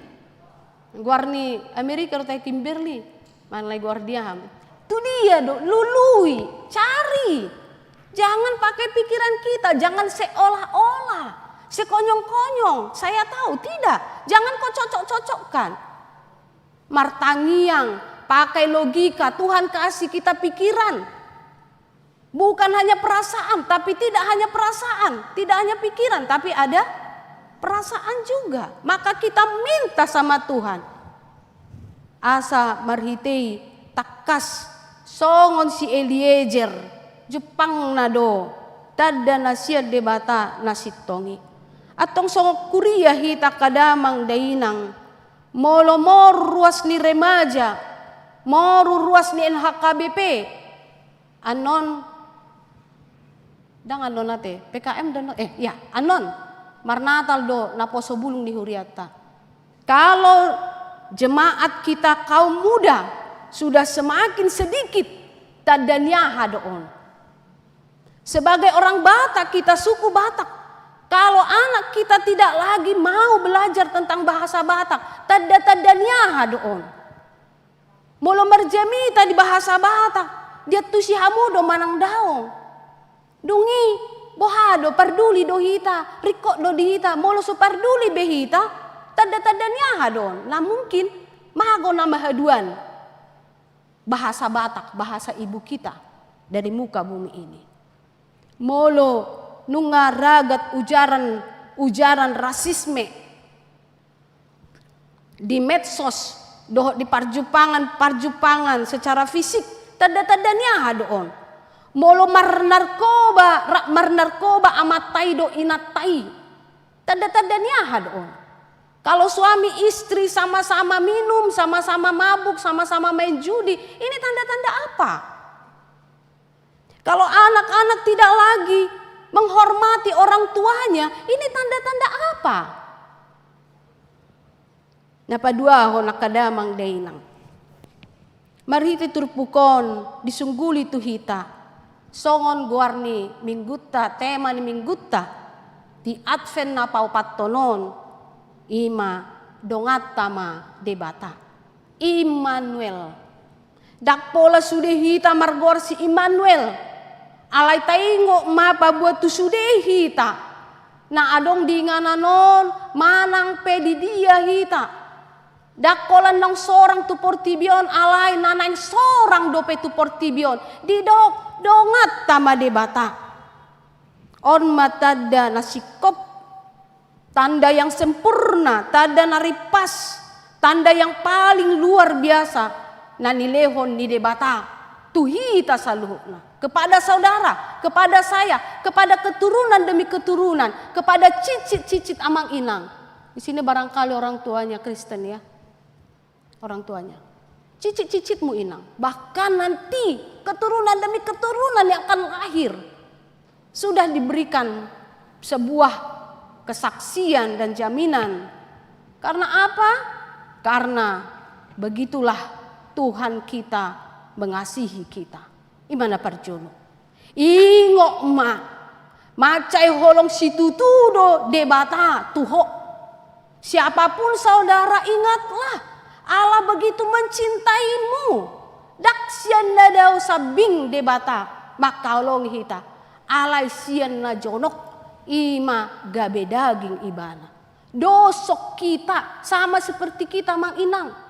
Goar ni Amerika do tahe Kimberly. Manang goar dia ham. Tu dia do, lului, cari. Jangan pakai pikiran kita, jangan seolah-olah, sekonyong-konyong, saya tahu, tidak. Jangan kau cocok-cocokkan. Martangiang, pakai logika, Tuhan kasih kita pikiran. Bukan hanya perasaan, tapi tidak hanya perasaan, tidak hanya pikiran, tapi ada perasaan juga. Maka kita minta sama Tuhan. Asa marhite i tangkas songon si Eliezer, jumpangna do tanda na sian Debata na sintong i. Antong songon huria hita angka damang dainang, molo moru ruas ni remaja, moru ruas ni N H K B P, annon, ndang annon ate, P K M do annon, eh, iya, annon, marnatal do naposo bulung ni hurianta. Kalau jemaat kita kaum muda sudah semakin sedikit, tanda ni aha do on? Sebagai orang Batak, kita suku Batak, kalau anak kita tidak lagi mau belajar tentang bahasa Batak, tanda-tanda ni aha do on? Molo marjamita di bahasa Batak, diantusi hamu do manang daong? Dung i, boha do, parduli do hita, ringkot do di hita? Molo so parduli be hita, tanda-tanda ni aha do on? Na mungkin mago nama haduan. bahasa Batak, bahasa ibu kita dari muka bumi ini. Molo nunga ragat ujaran-ujaran rasisme di medsos dohot di parjumpangan-parjumpangan secara fisik, tanda-tanda ni aha do on? Molo marnarkoba, ra-, marnarkoba amanta i dohot inanta i, tanda-tanda ni aha do on? Kalau suami istri sama-sama minum, sama-sama mabuk, sama-sama main judi, ini tanda-tanda apa? Kalau anak-anak tidak lagi menghormati orang tuanya, ini tanda-tanda apa? Na paduahon, angka damang dainang, marhite turpuk on disungguli tu hita songon goar ni minggunta, tema ni minggunta di Advent na paopathon on, i ma donganta ma Debata. Immanuel. Ndang pola sude hita margoar si Immanuel. Alai taingot ma paboa tu sude hita na adong di inganan on manang pe di dia hita. Ndang holan naung sorang tu portibi on, alai na naeng sorang dope tu portibi on. Didok donganta ma Debata. On ma tanda na singkop, tanda yang sempurna, tanda na rimpas, tanda yang paling luar biasa na nilehon ni Debata tu hita saluhutna, kepada saudara, kepada saya, kepada keturunan demi keturunan, kepada cicit-cicit amang inang. Di sini barangkali orang tuanya Kristen, ya. Orang tuanya. Cicit-cicitmu, inang. Bahkan nanti keturunan demi keturunan yang akan lahir sudah diberikan sebuah kesaksian dan jaminan. Karena apa? Karena begitulah Tuhan kita mengasihi kita. I ma na parjolo. Ingot ma, mansai holong situtu do Debata tu ho. Siapapun saudara, ingatlah, Allah begitu mencintaimu. Ndang sian na dao sambing Debata mangkaholongi hita, alai sian na jonok, i ma gabe daging Ibana. Dosok kita, sama seperti kita, amang inang.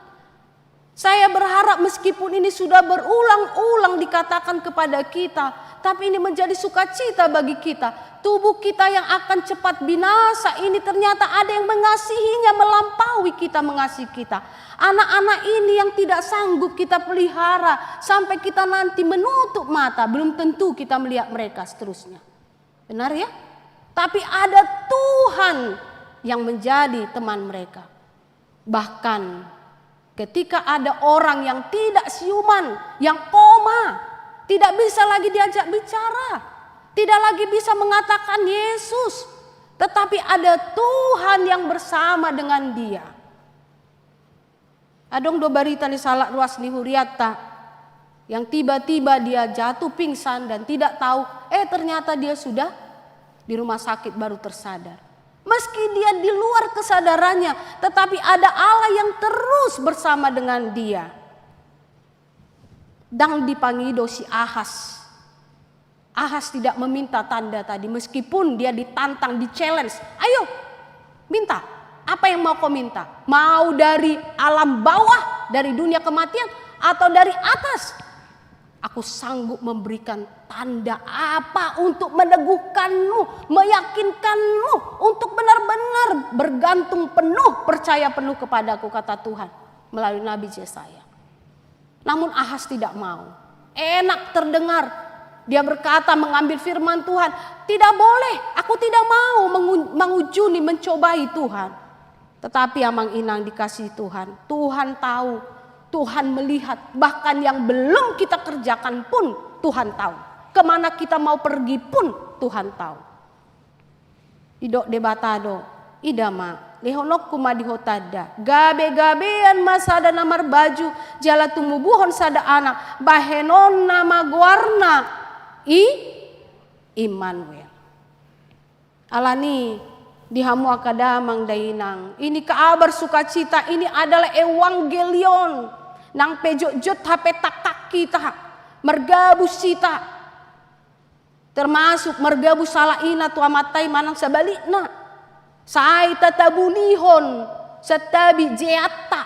Saya berharap meskipun ini sudah berulang-ulang dikatakan kepada kita, tapi ini menjadi sukacita bagi kita. Tubuh kita yang akan cepat binasa ini ternyata ada yang mengasihinya melampaui kita mengasihi kita. Anak-anak ini yang tidak sanggup kita pelihara sampai kita nanti menutup mata, belum tentu kita melihat mereka seterusnya. Benar, ya? Tapi ada Tuhan yang menjadi teman mereka. Bahkan ketika ada orang yang tidak siuman, yang koma, tidak bisa lagi diajak bicara, tidak lagi bisa mengatakan Yesus, tetapi ada Tuhan yang bersama dengan dia. Adong do barita ni sahalak ruas ni hurianta yang tiba-tiba dia jatuh pingsan dan tidak tahu, eh, ternyata dia sudah di rumah sakit baru tersadar. Meski dia di luar kesadarannya, tetapi ada Allah yang terus bersama dengan dia. Ndang dipangido si Ahas. Ahas tidak meminta tanda tadi, meskipun dia ditantang, di-challenge. Ayo, minta. Apa yang mau kau minta? Mau dari alam bawah, dari dunia kematian, atau dari atas? Aku sanggup memberikan tanda apa untuk meneguhkanmu, meyakinkanmu, untuk benar-benar bergantung penuh, percaya penuh kepadaku, kata Tuhan melalui Nabi Yesaya. Namun Ahas tidak mau. Enak terdengar. Dia berkata, mengambil firman Tuhan, "Tidak boleh, aku tidak mau mengu-, mengujuni, mencobai Tuhan." Tetapi amang inang dikasihi Tuhan, Tuhan tahu, Tuhan melihat, bahkan yang belum kita kerjakan pun Tuhan tahu. Kemana kita mau pergi pun Tuhan tahu. Didok Debata do, ida ma, lehononku ma di ho tanda, gabe-gabean ma sada na marbaju, jala tumubuhon sada anak, bahenonna ma goarna i Immanuel. Alani di hamu angka damang dainang, ini kabar sukacita, ini adalah euangelion, nang pe jotjot hape tangkas hita margabus hita. Termasuk margabus sahalak ina tu amanta i manang sabalikna. Sai tatabunihon santabi jeatta,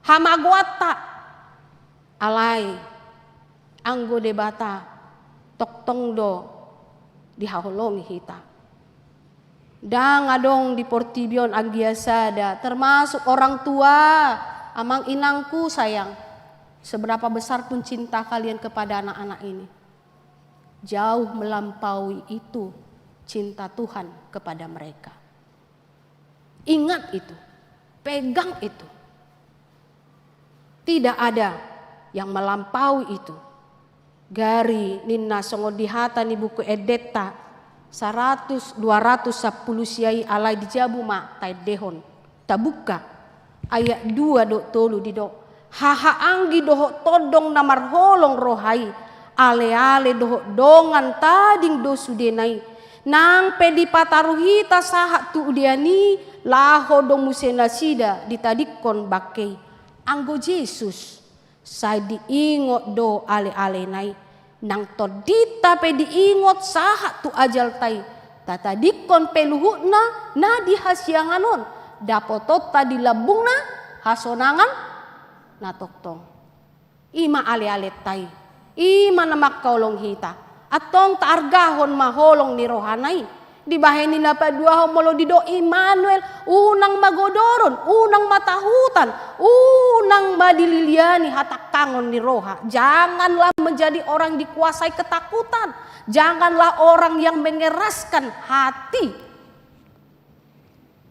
hamagoanta. Alai, anggo Debata tongtong do dihaholongi hita. Ndang adong di portibi on anggia sada, termasuk orang tua, amang inangku sayang, seberapa besar pun cinta kalian kepada anak-anak ini, jauh melampaui itu cinta Tuhan kepada mereka. Ingat itu, pegang itu. Tidak ada yang melampaui itu. Gari ninna songon di hata ni Buku Endenta saratus, dua ratus sampulu sia i, alai di jabu ma taendehon. Tabuka ayat dua dohot tolu, didok: Hahaanggi dohot tondong na marholong roha i, aleale dohot dongan tading do sudena i. Nang pe dipataru hita sahat tu udean i, laho do muse nasida ditadingkon bangke i. Anggo Jesus sai diingot do alealena i. Nang tondinta pe diingot sahat tu ajalta i, tatadingkon pe luhutna na di hasiangan on, dapotonta di lambungna hasonangan na tongtong. I ma alealenta i, i ma na mangkaholongi hita. Antong taargahon ma holong ni rohana i. Dibahen i na paduahon molo didok Immanuel, unang ma godoron, unang ma tahutan, unang ma dililiani hatangkangon ni roha. Janganlah menjadi orang dikuasai ketakutan. Janganlah orang yang mengeraskan hati.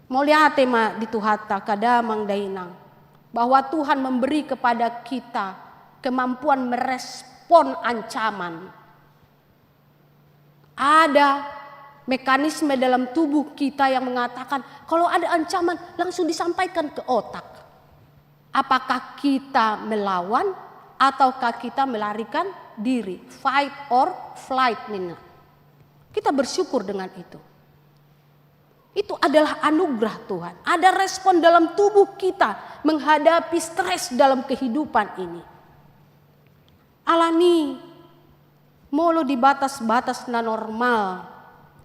Mauliate ma di Tuhanta, angka damang dainang, bahwa Tuhan memberi kepada kita kemampuan merespon ancaman. Ada mekanisme dalam tubuh kita yang mengatakan, kalau ada ancaman, langsung disampaikan ke otak. Apakah kita melawan ataukah kita melarikan diri? Fight or flight, ninna. Kita bersyukur dengan itu. Itu adalah anugerah Tuhan. Ada respon dalam tubuh kita menghadapi stres dalam kehidupan ini. Alani, molo di batas-batas na normal,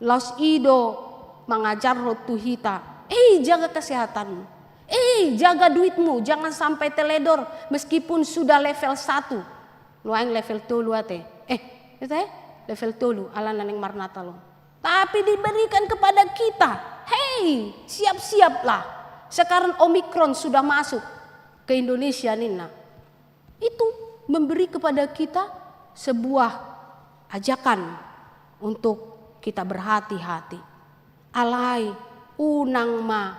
laos i do mangajarhon tu hita: "Eh, jaga kesehatanmu. Eh, jaga duitmu, jangan sampai teledor meskipun sudah level satu." Nuaeng level tolu ate. Eh, ate, level tolu, ala na naeng marnatal on. Tapi diberikan kepada kita, "Hei, siap-siaplah. Sekarang Omikron sudah masuk ke Indonesia," ninna. Itu memberi kepada kita sebuah ajakan untuk kita berhati-hati. Alai, unang ma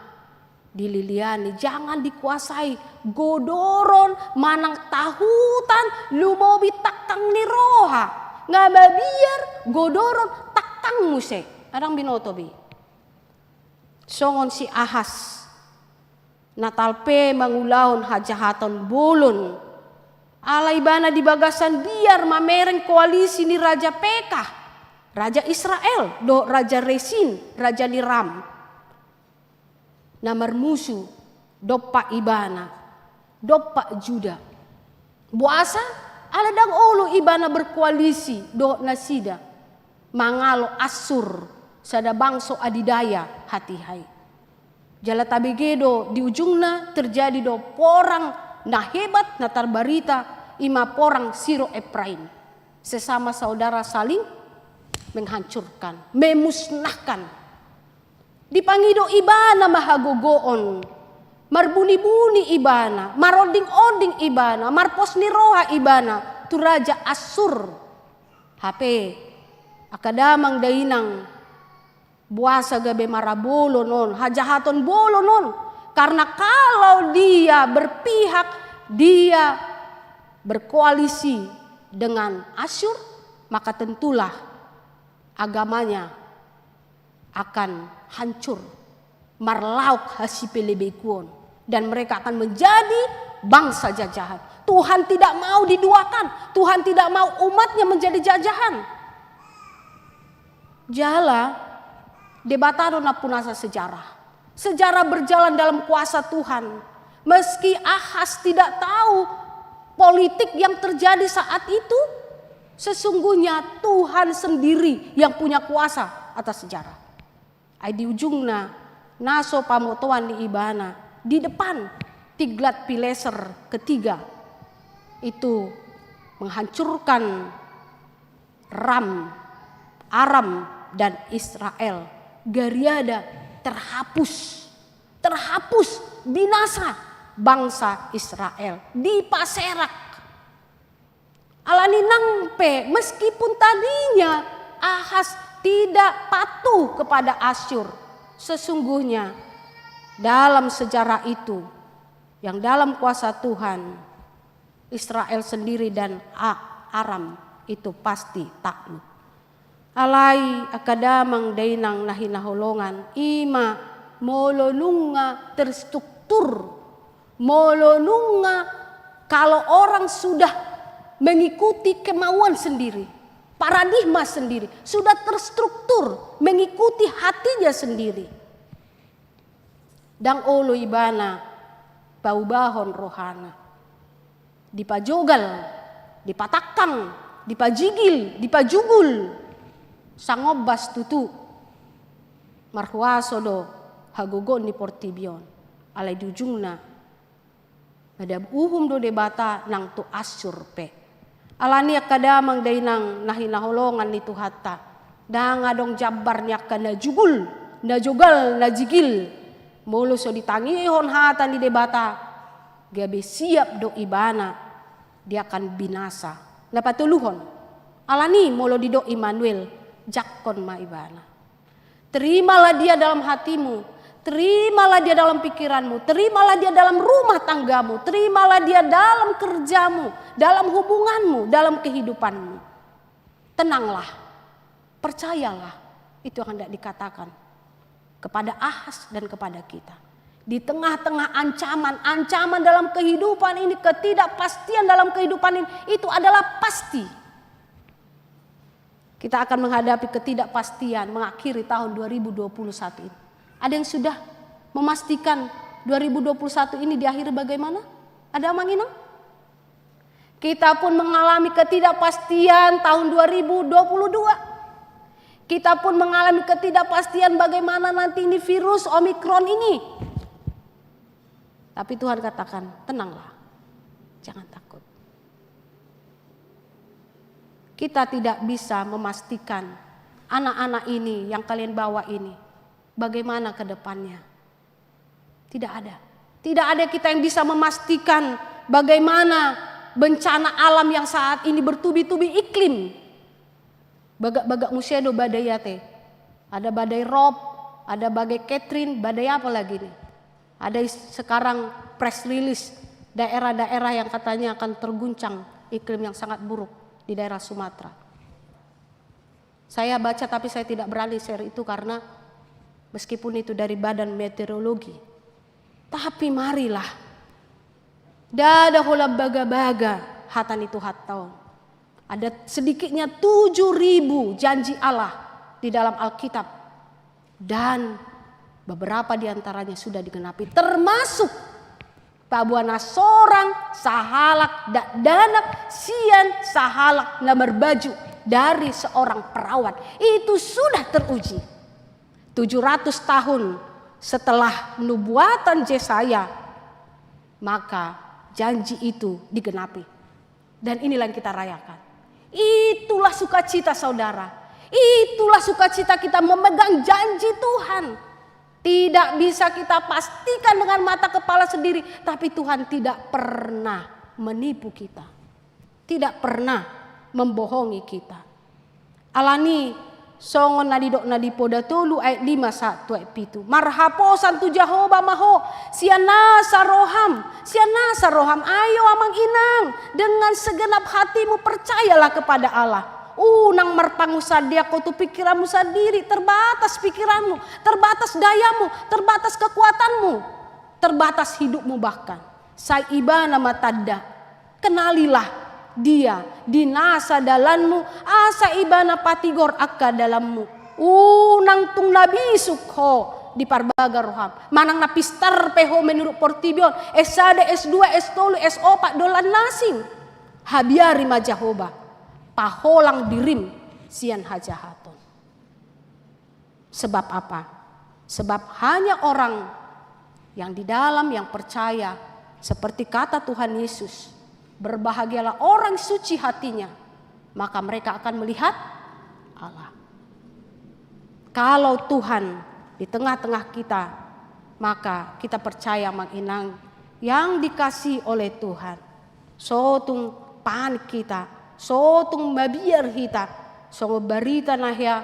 dililiani, jangan dikuasai godoron manang tahutan, lumobi tangkang ni roha. Nga mabiar godoron tangkang muse. Ndang binoto be. Songon si Ahas, na talpe mangulahon hajahaton bolon. Ala ibana di bagasan biar mamereng koalisi ni Raja Pekah, raja Israel, dohot Raja Resin, raja ni Ram, na marmusu dompak ibana, dompak Juda. Boasa? Ala ndang olo ibana berkoalisi dohot nasida mangalo Assur, sada bangso adidaya hatiha i. Jala tabege do di ujungna terjadi do porang na hebat na tarbarita, i ma porang Siro Epraim. Sesama saudara saling menghancurkan, memusnahkan. Dipangido ibana ma hagogoon, marbunibuni ibana, marondingonding ibana, marpos ni roha ibana tu raja Assur. Hape, angka damang dainang, boasa gabe marabolon on, hajahaton bolon on? Karena kalau dia berpihak, dia berkoalisi dengan Assur, maka tentulah agamanya akan hancur, marlaok hasipelebeguon, dan mereka akan menjadi bangsa jajahan. Tuhan tidak mau diduakan, Tuhan tidak mau umatnya menjadi jajahan. Jala, Debata do nampunasa sejarah. Sejarah berjalan dalam kuasa Tuhan. Meski Ahas tidak tahu politik yang terjadi saat itu, sesungguhnya Tuhan sendiri yang punya kuasa atas sejarah. Ai di ujungna, na so pamotoan ni ibana di depan Tiglat Pileser ketiga. itu menghancurkan Ram, Aram, dan Israel. Gariada terhapus, terhapus, binasa bangsa Israel, dipaserak. Alani nang pe, meskipun tadinya Ahas tidak patuh kepada Asyur, sesungguhnya dalam sejarah itu, yang dalam kuasa Tuhan, Israel sendiri dan A-, Aram itu pasti takluk. Alai angka damang dainang na hinaholongan, i ma molo nunga terstruktur, molo nunga, kalau orang sudah mengikuti kemauan sendiri, paradigma sendiri, sudah terstruktur mengikuti hatinya sendiri. Ndang olo ibana paubahon rohana. Dipajogal, dipatangkang, dipajigil, dipajugul. Sangombas tutu. Marhuaso do hagogoon ni portibi on. Alai di ujungna, madabu uhum do Debata nang tu Asyur pe. Alani angka damang dainang na hinaholongan ni Tuhanta, ndang adong jambar ni angka na jugul, na jogal, na jigil. Molo so ditangihon hata ni Debata, gabe siap do ibana, dia akan binasa. Na patoluhon, alani molo didok Immanuel, jangkon ma ibana. Terimalah dia dalam hatimu, terimalah dia dalam pikiranmu, terimalah dia dalam rumah tanggamu, terimalah dia dalam kerjamu, dalam hubunganmu, dalam kehidupanmu. Tenanglah, percayalah, itu yang hendak dikatakan kepada Ahas dan kepada kita. Di tengah-tengah ancaman, ancaman dalam kehidupan ini, ketidakpastian dalam kehidupan ini, itu adalah pasti. Kita akan menghadapi ketidakpastian mengakhiri tahun dua ribu dua puluh satu ini. Ada yang sudah memastikan dua ribu dua puluh satu ini diakhiri bagaimana? Ada, Amang Inang? Kita pun mengalami ketidakpastian tahun dua ribu dua puluh dua. Kita pun mengalami ketidakpastian bagaimana nanti ini virus Omikron ini. Tapi Tuhan katakan, "Tenanglah, jangan takut." Kita tidak bisa memastikan anak-anak ini yang kalian bawa ini bagaimana ke depannya. Tidak ada. Tidak ada kita yang bisa memastikan bagaimana bencana alam yang saat ini bertubi-tubi, iklim. Bagak-bagak muse do badai ate. Ada badai Rob, ada badai Catherine, badai apa lagi nih? Ada is-, sekarang press release daerah-daerah yang katanya akan terguncang iklim yang sangat buruk di daerah Sumatera. Saya baca, tapi saya tidak berani share itu karena meskipun itu dari Badan Meteorologi. Tapi marilah, ndada holan bagabaga hata ni Tuhanta on. Ada sedikitnya tujuh ribu janji Allah di dalam Alkitab. Dan beberapa di antaranya sudah digenapi, termasuk paboaonna sorang sahalak dakdanak sian sahalak na marbaju dari seorang perawan. Itu sudah teruji. Tujuh ratus tahun setelah nubuatan Yesaya, maka janji itu digenapi. Dan inilah yang kita rayakan. Itulah sukacita, saudara. Itulah sukacita kita memegang janji Tuhan. Tidak bisa kita pastikan dengan mata kepala sendiri, tapi Tuhan tidak pernah menipu kita. Tidak pernah membohongi kita. Alani songon na nidok na di Poda tolu ayat lima sahat tu ayat pitu. Marhaposan tu Jahowa ma ho, sian nasa roham, sian nasa roham, ayo amang inang, dengan segenap hatimu percayalah kepada Allah. Unang marpangunsandean ho tu pikiranmu sandiri, terbatas pikiranmu, terbatas dayamu, terbatas kekuatanmu, terbatas hidupmu bahkan. Sai Ibana ma tanda. Kenalilah Dia di nasa dalanmu, asa Ibana patigor angka dalanmu. Unang tung na bisuk ho diparbaga roham. Manang na pistar pe ho menurut portibi on, S sada, S dua, S tolu, S opat, dolan na asing. Habiari ma Jahowa, paholang dirim sian hajahaton. Sebab apa? Sebab hanya orang yang di dalam, yang percaya, seperti kata Tuhan Yesus, Berbahagialah orang suci hatinya, maka mereka akan melihat Allah. Kalau Tuhan di tengah-tengah kita, maka kita percaya, amang inang yang dikasihi oleh Tuhan, so tung panik hita, so tung mabiar hita, songon barita na hea,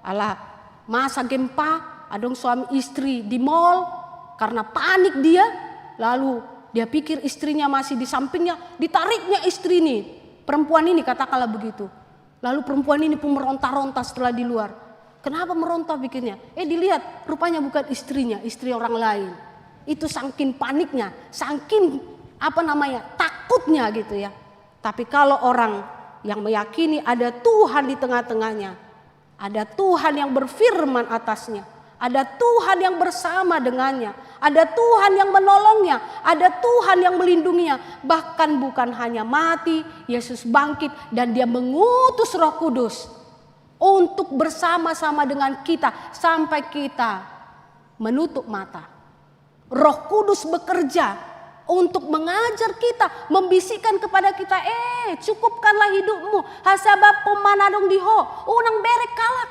ala masa gempa, adong suami istri di mall, karena panik dia, lalu dia pikir istrinya masih di sampingnya, ditariknya istri ini, perempuan ini, katakanlah begitu. Lalu perempuan ini pun meronta-ronta setelah di luar. Kenapa meronta pikirnya? Eh, dilihat, rupanya bukan istrinya, istri orang lain. Itu saking paniknya, saking, apa namanya, takutnya gitu ya. Tapi kalau orang yang meyakini ada Tuhan di tengah-tengahnya, ada Tuhan yang berfirman atasnya, ada Tuhan yang bersama dengannya, ada Tuhan yang menolongnya, ada Tuhan yang melindunginya. Bahkan bukan hanya mati, Yesus bangkit dan Dia mengutus Roh Kudus untuk bersama-sama dengan kita sampai kita menutup mata. Roh Kudus bekerja untuk mengajar kita, membisikkan kepada kita, "Eh, cukupkanlah hidupmu, hasabab pe on ma na adong di ho, unang bereng halak."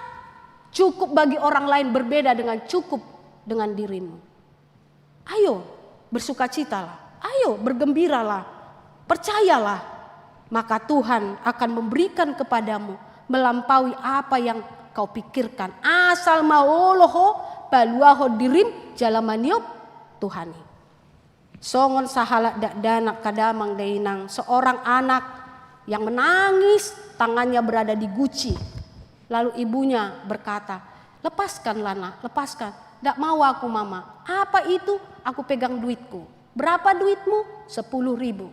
Cukup bagi orang lain berbeda dengan cukup dengan dirimu. Ayo, bersukacitalah. Ayo, bergembiralah. Percayalah. Maka Tuhan akan memberikan kepadamu melampaui apa yang kau pikirkan. Asal ma olo ho paluahon dirim jala maniop Tuhan i. Songon sahalak dakdanak, hamu amang dainang, seorang anak yang menangis, tangannya berada di guci. Lalu ibunya berkata, "Lepaskanlah, Nak, lepaskan." "Ndak mau aku, Mama." "Apa itu?" "Aku pegang duitku." "Berapa duitmu?" "Sepuluh ribu."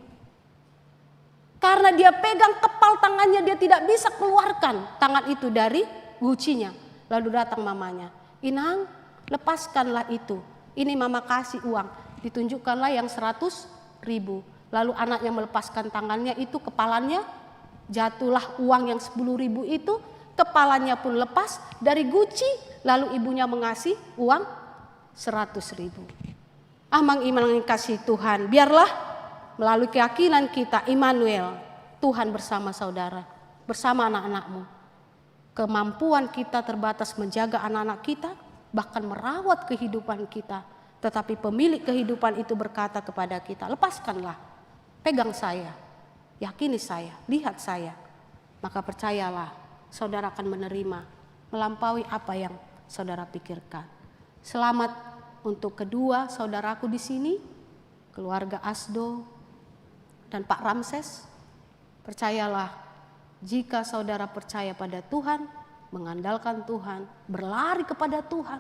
Karena dia pegang kepal tangannya, dia tidak bisa keluarkan tangan itu dari gucinya. Lalu datang mamanya, "Inang, lepaskanlah itu. Ini Mama kasih uang." Ditunjukkanlah yang seratus ribu. Lalu anaknya melepaskan tangannya itu, kepalannya jatuhlah uang yang sepuluh ribu itu, kepalanya pun lepas dari guci, lalu ibunya mengasih uang seratus ribu. Amang inang yang kasih Tuhan, biarlah melalui keyakinan kita, Immanuel, Tuhan bersama saudara, bersama anak-anakmu. Kemampuan kita terbatas menjaga anak-anak kita, bahkan merawat kehidupan kita. Tetapi pemilik kehidupan itu berkata kepada kita, "Lepaskanlah, pegang saya, yakini saya, lihat saya." Maka percayalah, saudara akan menerima melampaui apa yang saudara pikirkan. Selamat untuk kedua saudaraku di sini, keluarga Asdo dan Pak Ramses. Percayalah, jika saudara percaya pada Tuhan, mengandalkan Tuhan, berlari kepada Tuhan,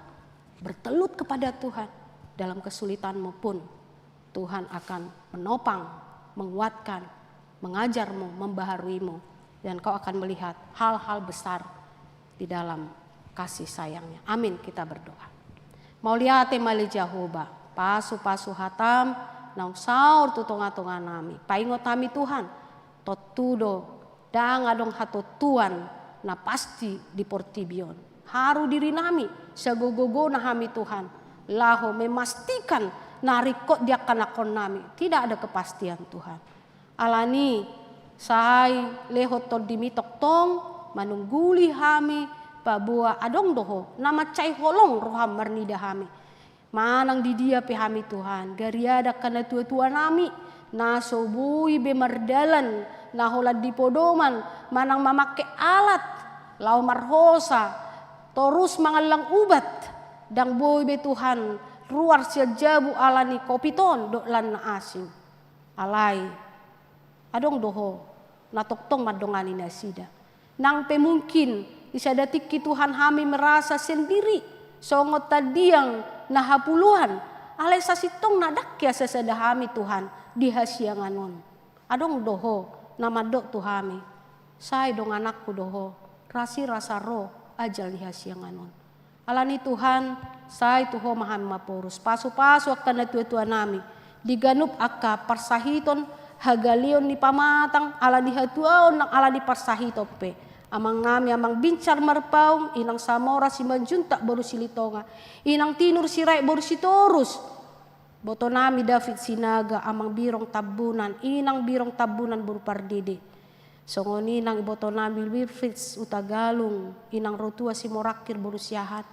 bertelut kepada Tuhan, dalam kesulitanmu pun Tuhan akan menopang, menguatkan, mengajarmu, membaharuimu, dan kau akan melihat hal-hal besar di dalam kasih sayang-Nya. Amin, kita berdoa. Mauliate ma ale Jahowa, pasu-pasu hataM naung saor tu tonga-tonganami. Paingot hami Tuhan, tontu do, ndang adong hatontuan na pasti di portibi on. Haru dirinami, sagogogona hami Tuhan, laho memastikan na ringkot di angka anakkonnami. Tidak ada kepastian Tuhan. Alani, sai lehon TondiMi tongtong manungguli hami, paboa adong do Ho, na mansai holong rohaM marnida hami. Manang di dia pe hami Tuhan, gariada angka natuatuanami, na so boi be mardalan, na holan di podoman, manang mamangke alat, laho marhosa, torus mangallang ubat, ndang boi be Tuhan, ruar sian jabu alani covid on dohot lan na asing. Alai, adong do Ho, na tongtong mandongani nasida. Nang pe mungkin, di sada tingki Tuhan hami merasa sendiri, songon tandiang na hapuluan, alai sasintongna ndang hea sasada hami Tuhan, di hasiangan on. Adong do Ho, na mandok tu hami, sai dongananku do Ho, rasirasa ro ajal ni hasiangan on. Alani Tuhan, sai tu Ho ma hami maporus, pasu-pasu angka natuatuanami, di ganup angka parsahiton, hagaleon ni pamatang, ala ni hatuaon nang ala ni parsahiton pe. Amangnami Amang Bincar Marpaung, Inang Samora Simanjuntak boru Silitonga, Inang Tinur Sirait boru Sitorus, Ibotonami David Sinaga, amang Birong Tambunan, inang Birong Tambunan boru Pardede. Songon i nang ibotonami Wilfrids Hutagalung, inang Rotua Simorangkir boru Siahaan,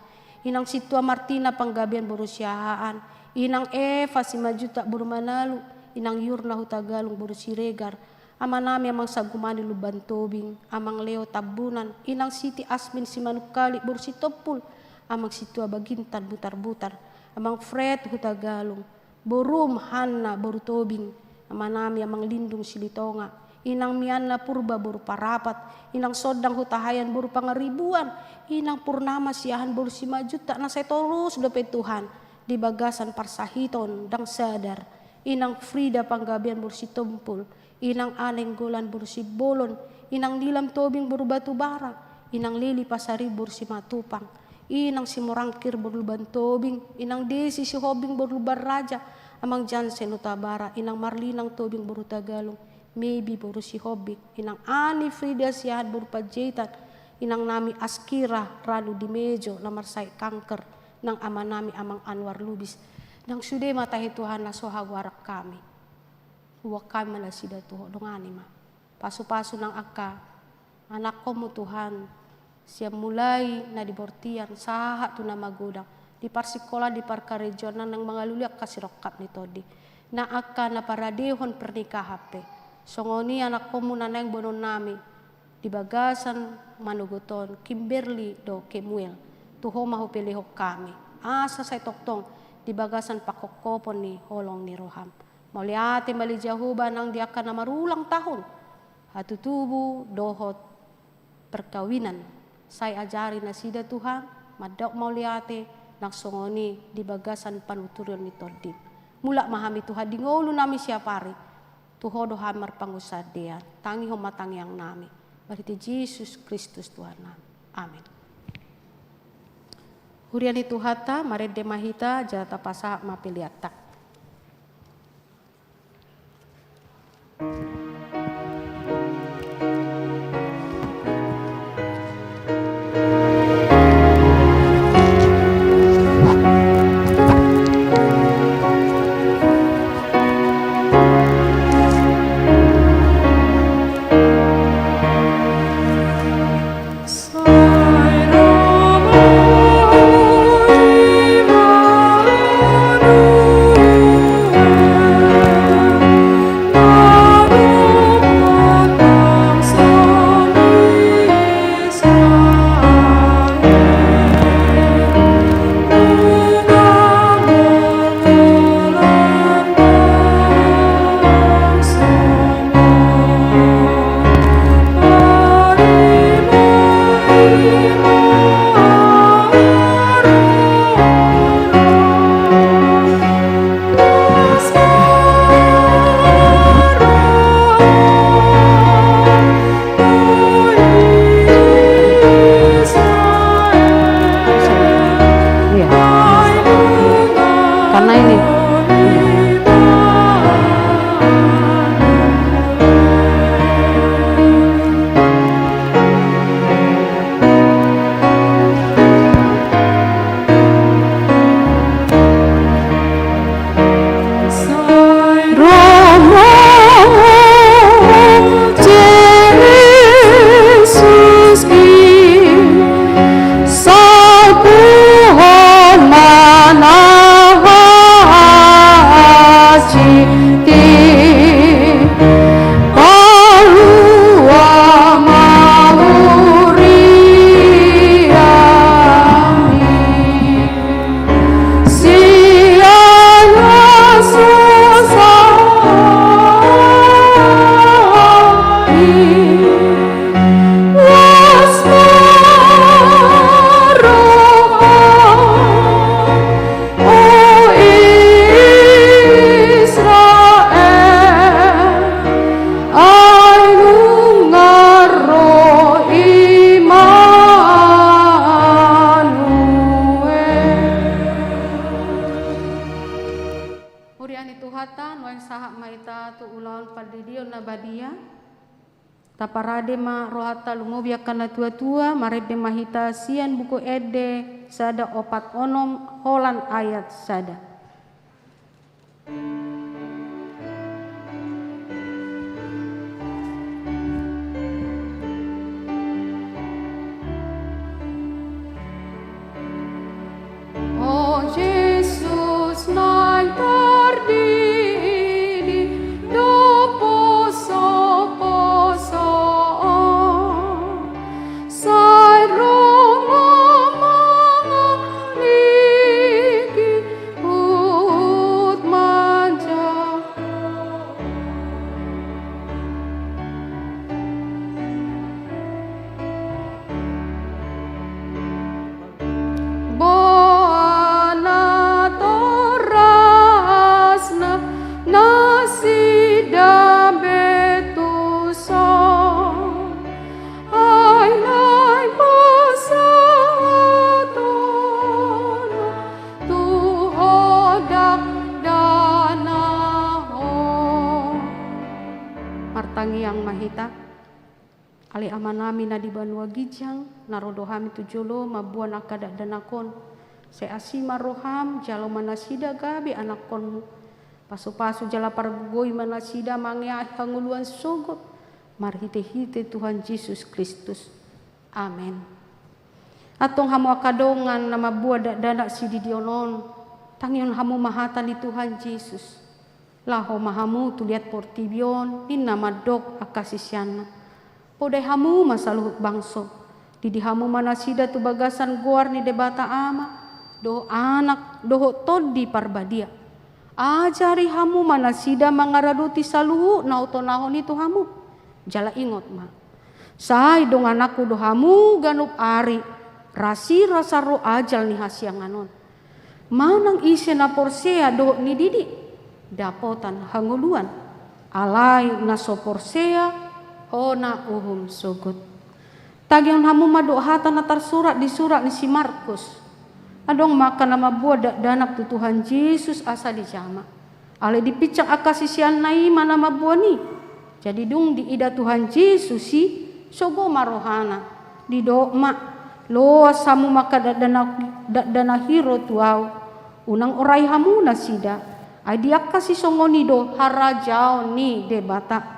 inang Sintua Martina Panggabean boru Siahaan, inang Eva Simanjuntak boru Manalu, inang Yurna Hutagalung boru Siregar, amanami amang Sagumani Lumban Tobing, amang Leo Tambunan, inang Siti Asmin Simanungkalit boru Sitompul, amang Sintua Bagintan Butarbutar, amang Fred Hutagalung, borum Hanna boru Tobing, amanami amang Lindung Silitonga, inang Mianna Purba boru Parapat, inang Sondang Hutahaean boru Pangaribuan, inang Purnama Siahaan boru Simanjuntak, na sai torus dope Tuhan di bagasan parsahiton ndang sadar, inang Frida Panggabean boru Sitompul, inang A. Nainggolan boru Simbolon, inang Nilam Tobing boru Batubara, inang Leli Pasaribu boru Simatupang, inang Simorangkir boru Lumban Tobing, inang Desi Sihombing boru Lumban Raja, amang Jansen Hutabara, inang Marlinang Tobing boru Hutagalung, Mebi boru Sihombing, inang Ani Frida Siahaan boru Panjaitan, inangnami Askira Ranu Dimejo na marsahit kanker, nang amanami amang Anwar Lubis. Ndang sude ma tahe Tuhan na so hagoaran hami. Huboan hami ma nasida tu Ho, dongani ma. Pasupasu nang angka anakkonmu Tuhan, sian mulai na di bortian sahat tu na magodang, di parsingkolaan, di parkarejoan, nang mangalului angka sirongkap ni tondi, nang angka na paradehon pernikahan pe. Songon i anakkonmu na naeng boanonnami di bagasan manogot on, Kimberly dohot Kemuel, tu Ho ma hupelehon hami, asa sai tongtong di bagasan pangkophopon ni holong ni roham. Mauliate ma ale Jahowa nang di angka na marulang tahun, hatutubu dohot perkawinan. Sai ajari nasida Tuhan mandok mauliate, nang songon i di bagasan panuturion ni tondim. Mulak ma hami Tuhan di ngolunami siapari, tu Ho do hami marpangunsandean, tangihon ma tangiangnami. Marhite Jesus Kristus Tuhannami. Amin. Huria ni Tuhanta, marende ma hita, jala tapasahat ma peleanta. Iya. Karena ini. Huria ni Tuhanta, nuaeng sahat ma hita tu ulaon pandidion na badia. Taparade ma rohanta, lumobi angka natuatua, marende ma hita sian Buku Ende sada opat onom, holan ayat sada. Tangiang ma hita. Ale Amanami na di banua ginjang, na ro do hami tu jolo mamboan angka dakdanak on. Sai asi ma roham, jalo ma nasida gabe anakkonmu. Pasupasu jala pargogoi ma nasida mangeahi hangoluan sogot, marhitehite Tuhan Jesus Kristus. Amen. Antong hamu angka dongan na mamboan dakdanak sididion on, tangihon hamu ma hata ni Tuhan Jesus. Laho ma hamu tu liat portibi on, ninna mandok angka siseanna. Podai hamu ma saluhut bangso. Didi hamu ma nasida tu bagasan goar ni Debata Ama, dohot Anak, dohot Tondi Parbadia. Ajari hamu ma nasida mangaradoti saluhut na hutonahon i tu hamu. Jala ingot ma. Sai dongananku do hamu ganup ari, rasirasa ro ajal ni hasiangan on. Manang ise na porsea dohot nididi, dapotan hangoluan. Alai na so porsea, hona uhum sogot. Tangihon hamu ma dohot hata na tarsurat di surat ni si Markus. Adong ma angka na mamboan dakdanak tu Tuhan Jesus asa dijama. Alai dipinsang angka siseanna i ma na mamboan i. Jadi dung diida Tuhan Jesus i, sogo ma rohana. Didok ma, loas hamu ma angka dakdanak, dakdanak i ro tu ahu. Unang orai hamu nasida. Ai di angka sisongon i do harajaon ni Debata.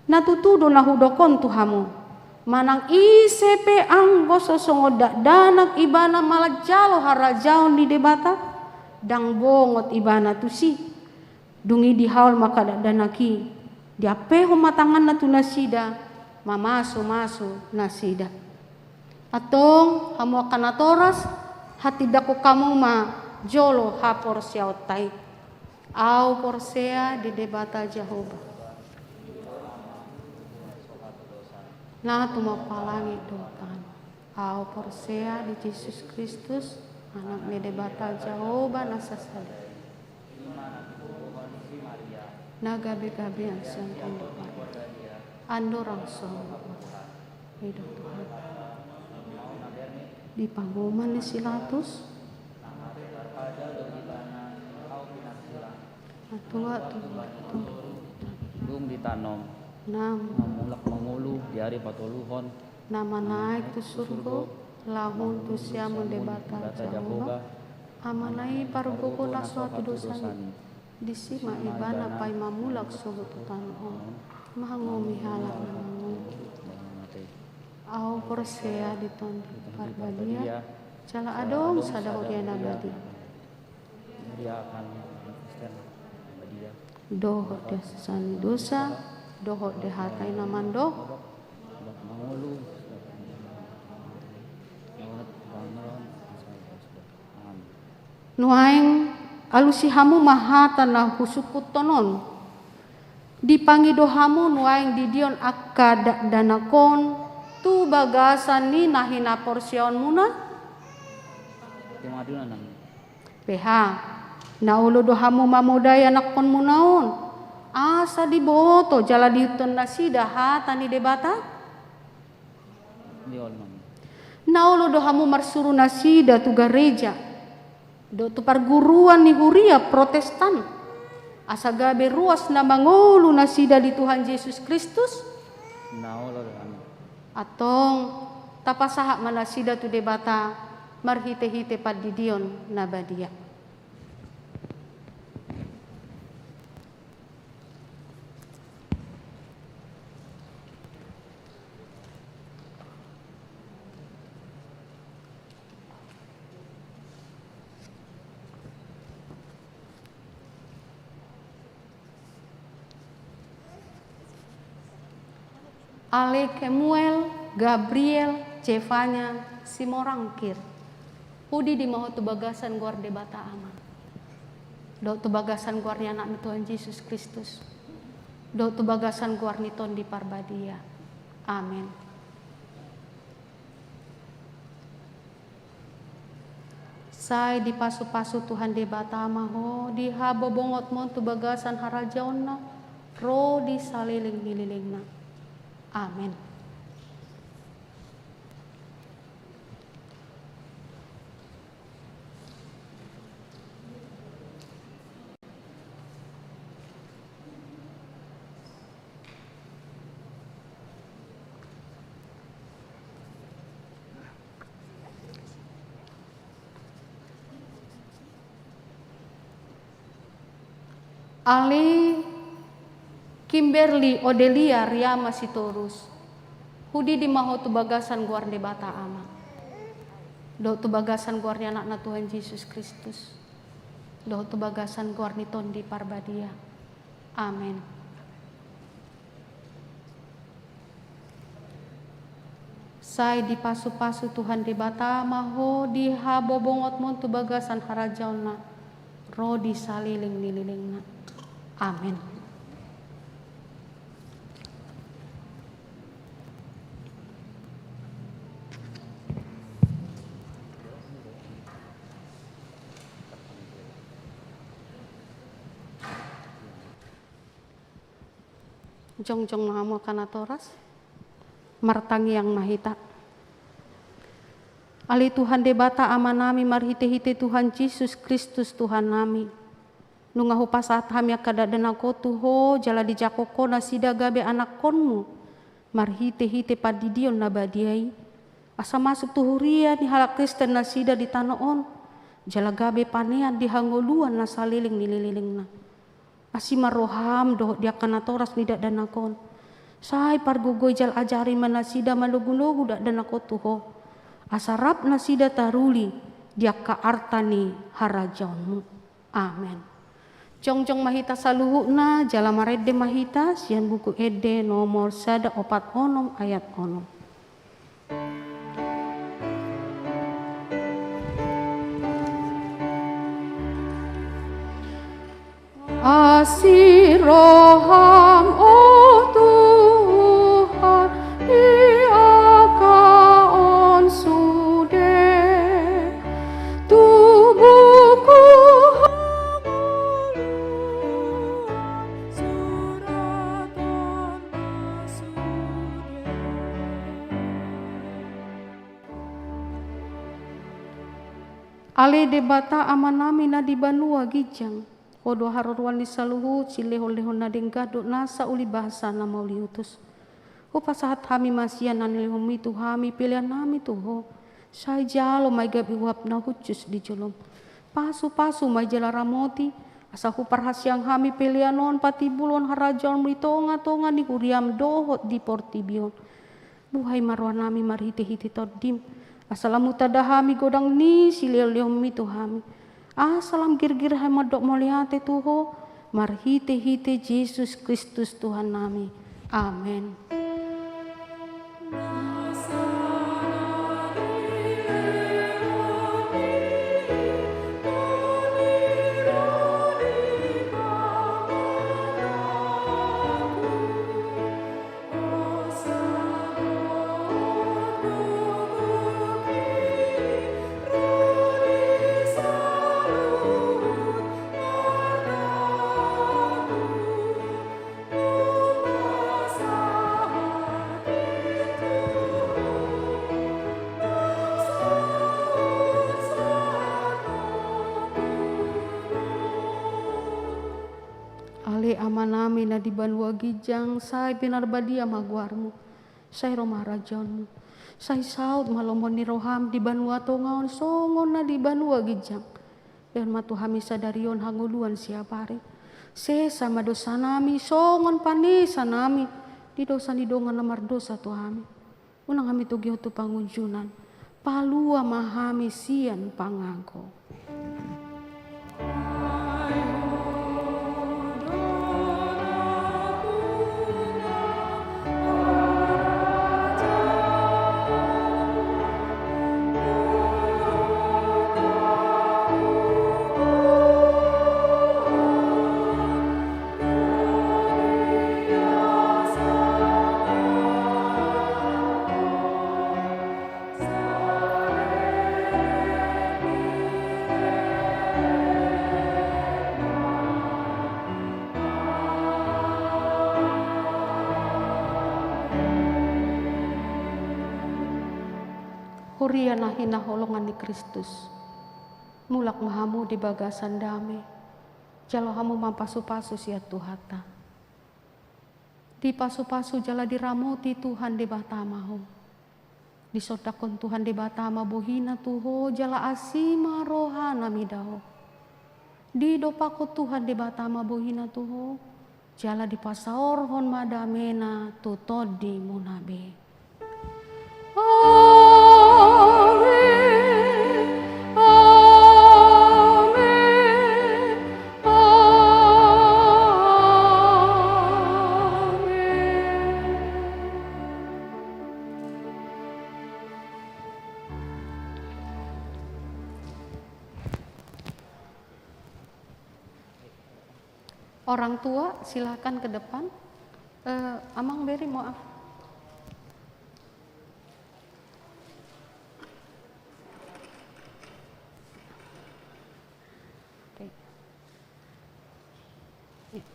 Na tutu do na hudok on tu hamu. Manang ise pe anggo so songon dakdanak ibana manjalo harajaon ni Debata, ndang bongot ibana tusi. Dung i dihaol ma angka dakdanak i, diampehon ma tanganna tu nasida, mamasumasu nasida. Antong, hamu angka natoras, hatindangkon hamu ma jolo haporseaonta i. Ahu porsea di Debata Jahowa. Na tumompa langit dohot tano. Ahu porsea di Jesus Kristus, Anak ni Debata Jahowa na sasada. Na gabegabean sian Tondi Parbadia. Andorang songon i do Tuhan. Di panguhuman ni si Latus. Atua tu. Dung ditanom. Nam. Mulak mangolu di ari patoluhon. Na manaek tu surgo, lahun tu siamun Debata Jahowa. Amana i pargogo na so hatudosan i. Disi ma ibana paima mulak sogot tu tano on. Manguhumi halak na mangolu. Ahu porsea di Tondi Parbadia. Jala adong sada huria na badia. Dohot di hasesaan ni dosa. Dohot di hata i na mandok. Nuaeng alusi hamu ma hata na husungkunhon on. Dipangido hamu nuaeng didion angka dakdanak on tu bagasan ni na hinaporseaonmuna. P H. Na olo do hamu mamodai anakkonmuna on, asa diboto jala diihuthon nasida hata ni Debata. Na olo do hamu marsuru nasida tu gareja dohot tu parguruan ni huria Protestan, asa gabe ruas na mangolu nasida di Tuhan Jesus Kristus? Na olo do hamu. Antong, tapasahat ma nasida tu Debata marhitehite pandidion na badia. Ale Kemuel, Gabriel, Jefanya, Simorangkir. Hudidi ma ho tu bagasan goar Debata Ama. Dohot tu bagasan goar ni Anakna Tuhan Jesus Kristus. Dohot tu bagasan goar ni Tondi Parbadia. Amen. Sai dipasupasu Tuhan Debata ma ho di habobongotmon tu bagasan harajaonna, ro di saleleng ni lelengna. Amen. Ale Kimberly Odelia Riama Sitorus, hudidi ma ho tu bagasan goar ni Debata Ama, dohot tu bagasan goar ni Anakna Tuhan Jesus Kristus, dohot tu bagasan goar ni Tondi Parbadia. Amen. Sai dipasupasu Tuhan Debata ma ho di habobongotmon tu bagasan harajaonna ro di saleleng ni lelengna. Amen. Jongjong ma hamu angka natoras, martangiang ma hita. Ale Tuhan Debata Amanami, marhitehite Tuhan Jesus Kristus Tuhannami, nunga hupasahat hami angka dakdanak on tu Ho, jala dijangkon Ho nasida gabe anakkonmu, marhitehite pandidion na badia i, asa masuk tu huria ni halak Kristen nasida di tano on, jala gabe panean di hangoluan na saleleng ni lelengna. Asi ma roham dohot di angka natoras ni dakdanak on. Sai pargogoi jala ajari ma nasida manogunogu dakdanak on tu Ho, asa rap nasida taruli di angka arta ni harajaonmu. Amen. Jongjong ma hita saluhutna, jala marende ma hita sian Buku Ende nomor sada opat onom ayat onom. Asi roham, o Tuhan, di angka on sude, tu buku hangoluan suraton ma sude. Ale Debata Amanami na di banua ginjang, Ho do haroroan ni saluhut silehonlehon na denggan dohot nasa uli basa na mauliutus. Hupasahat hami ma sian na nilehonmi tu hami peleannami tu Ho. Sai jalo ma i gabe uap na hushus di jolom. Pasupasu ma i jala ramoti, asa huparhaseang hami pelean on patimbulhon harajaonmu di tongatonga ni huriam dohot di portibi on. Buhai ma rohanami marhitehite Tondim, asa lam hutanda hami godang ni silehonlehonmi tu hami. Asa lam girgir hami mandok mauliate tu Ho, marhitehite Jesus Kristus Tuhannami. Amen. Ale Amanami na di banua ginjang, sai pinarbadia ma goarmu. Sai ro ma harajaonmu. Sai saut ma lomo ni roham di banua tonga on songon na di banua ginjang. Lehon ma tu hami sadari on hangoluan siapari. Sesa ma dosanami songon panesanami di dosa ni dongan na mardosa tu hami. Unang hami togihon tu pangunjunan. Palua ma hami sian pangago. Huria na hinaholongan ni Kristus, mulak ma hamu di bagasan dame, jalo hamu ma pasupasu sian Tuhanta. Dipasupasu jala diramoti Tuhan Debata ma ho. Disondangkon Tuhan Debata ma bohina tu ho jala asi ma rohana mida ho. Didompakkon Tuhan Debata ma bohina tu ho, jala dipasaorhon ma damena tu tondimuna be. Amen. Amen. Amen. Orang tua, silahkan ke depan. Eh, Amang beri mau ah. Oke. Ya.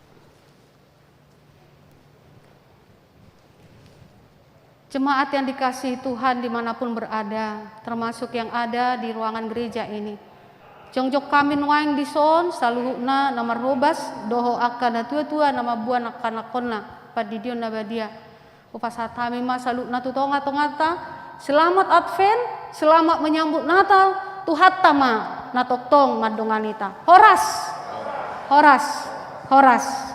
Jemaat yang dikasihi Tuhan dimanapun berada, termasuk yang ada di ruangan gereja ini. Jongjong hami nuaeng dison, saluhutna na marhobas, dohot angka na tua-tua na mamboan angka anakkonna, pandidion na badia. Hupasahat hami ma saluhutna tu tonga-tonganta, selamat Advent, selamat menyambut Natal, Tuhanta ma na tongtong mandongani hita. Horas! Horas! Horas!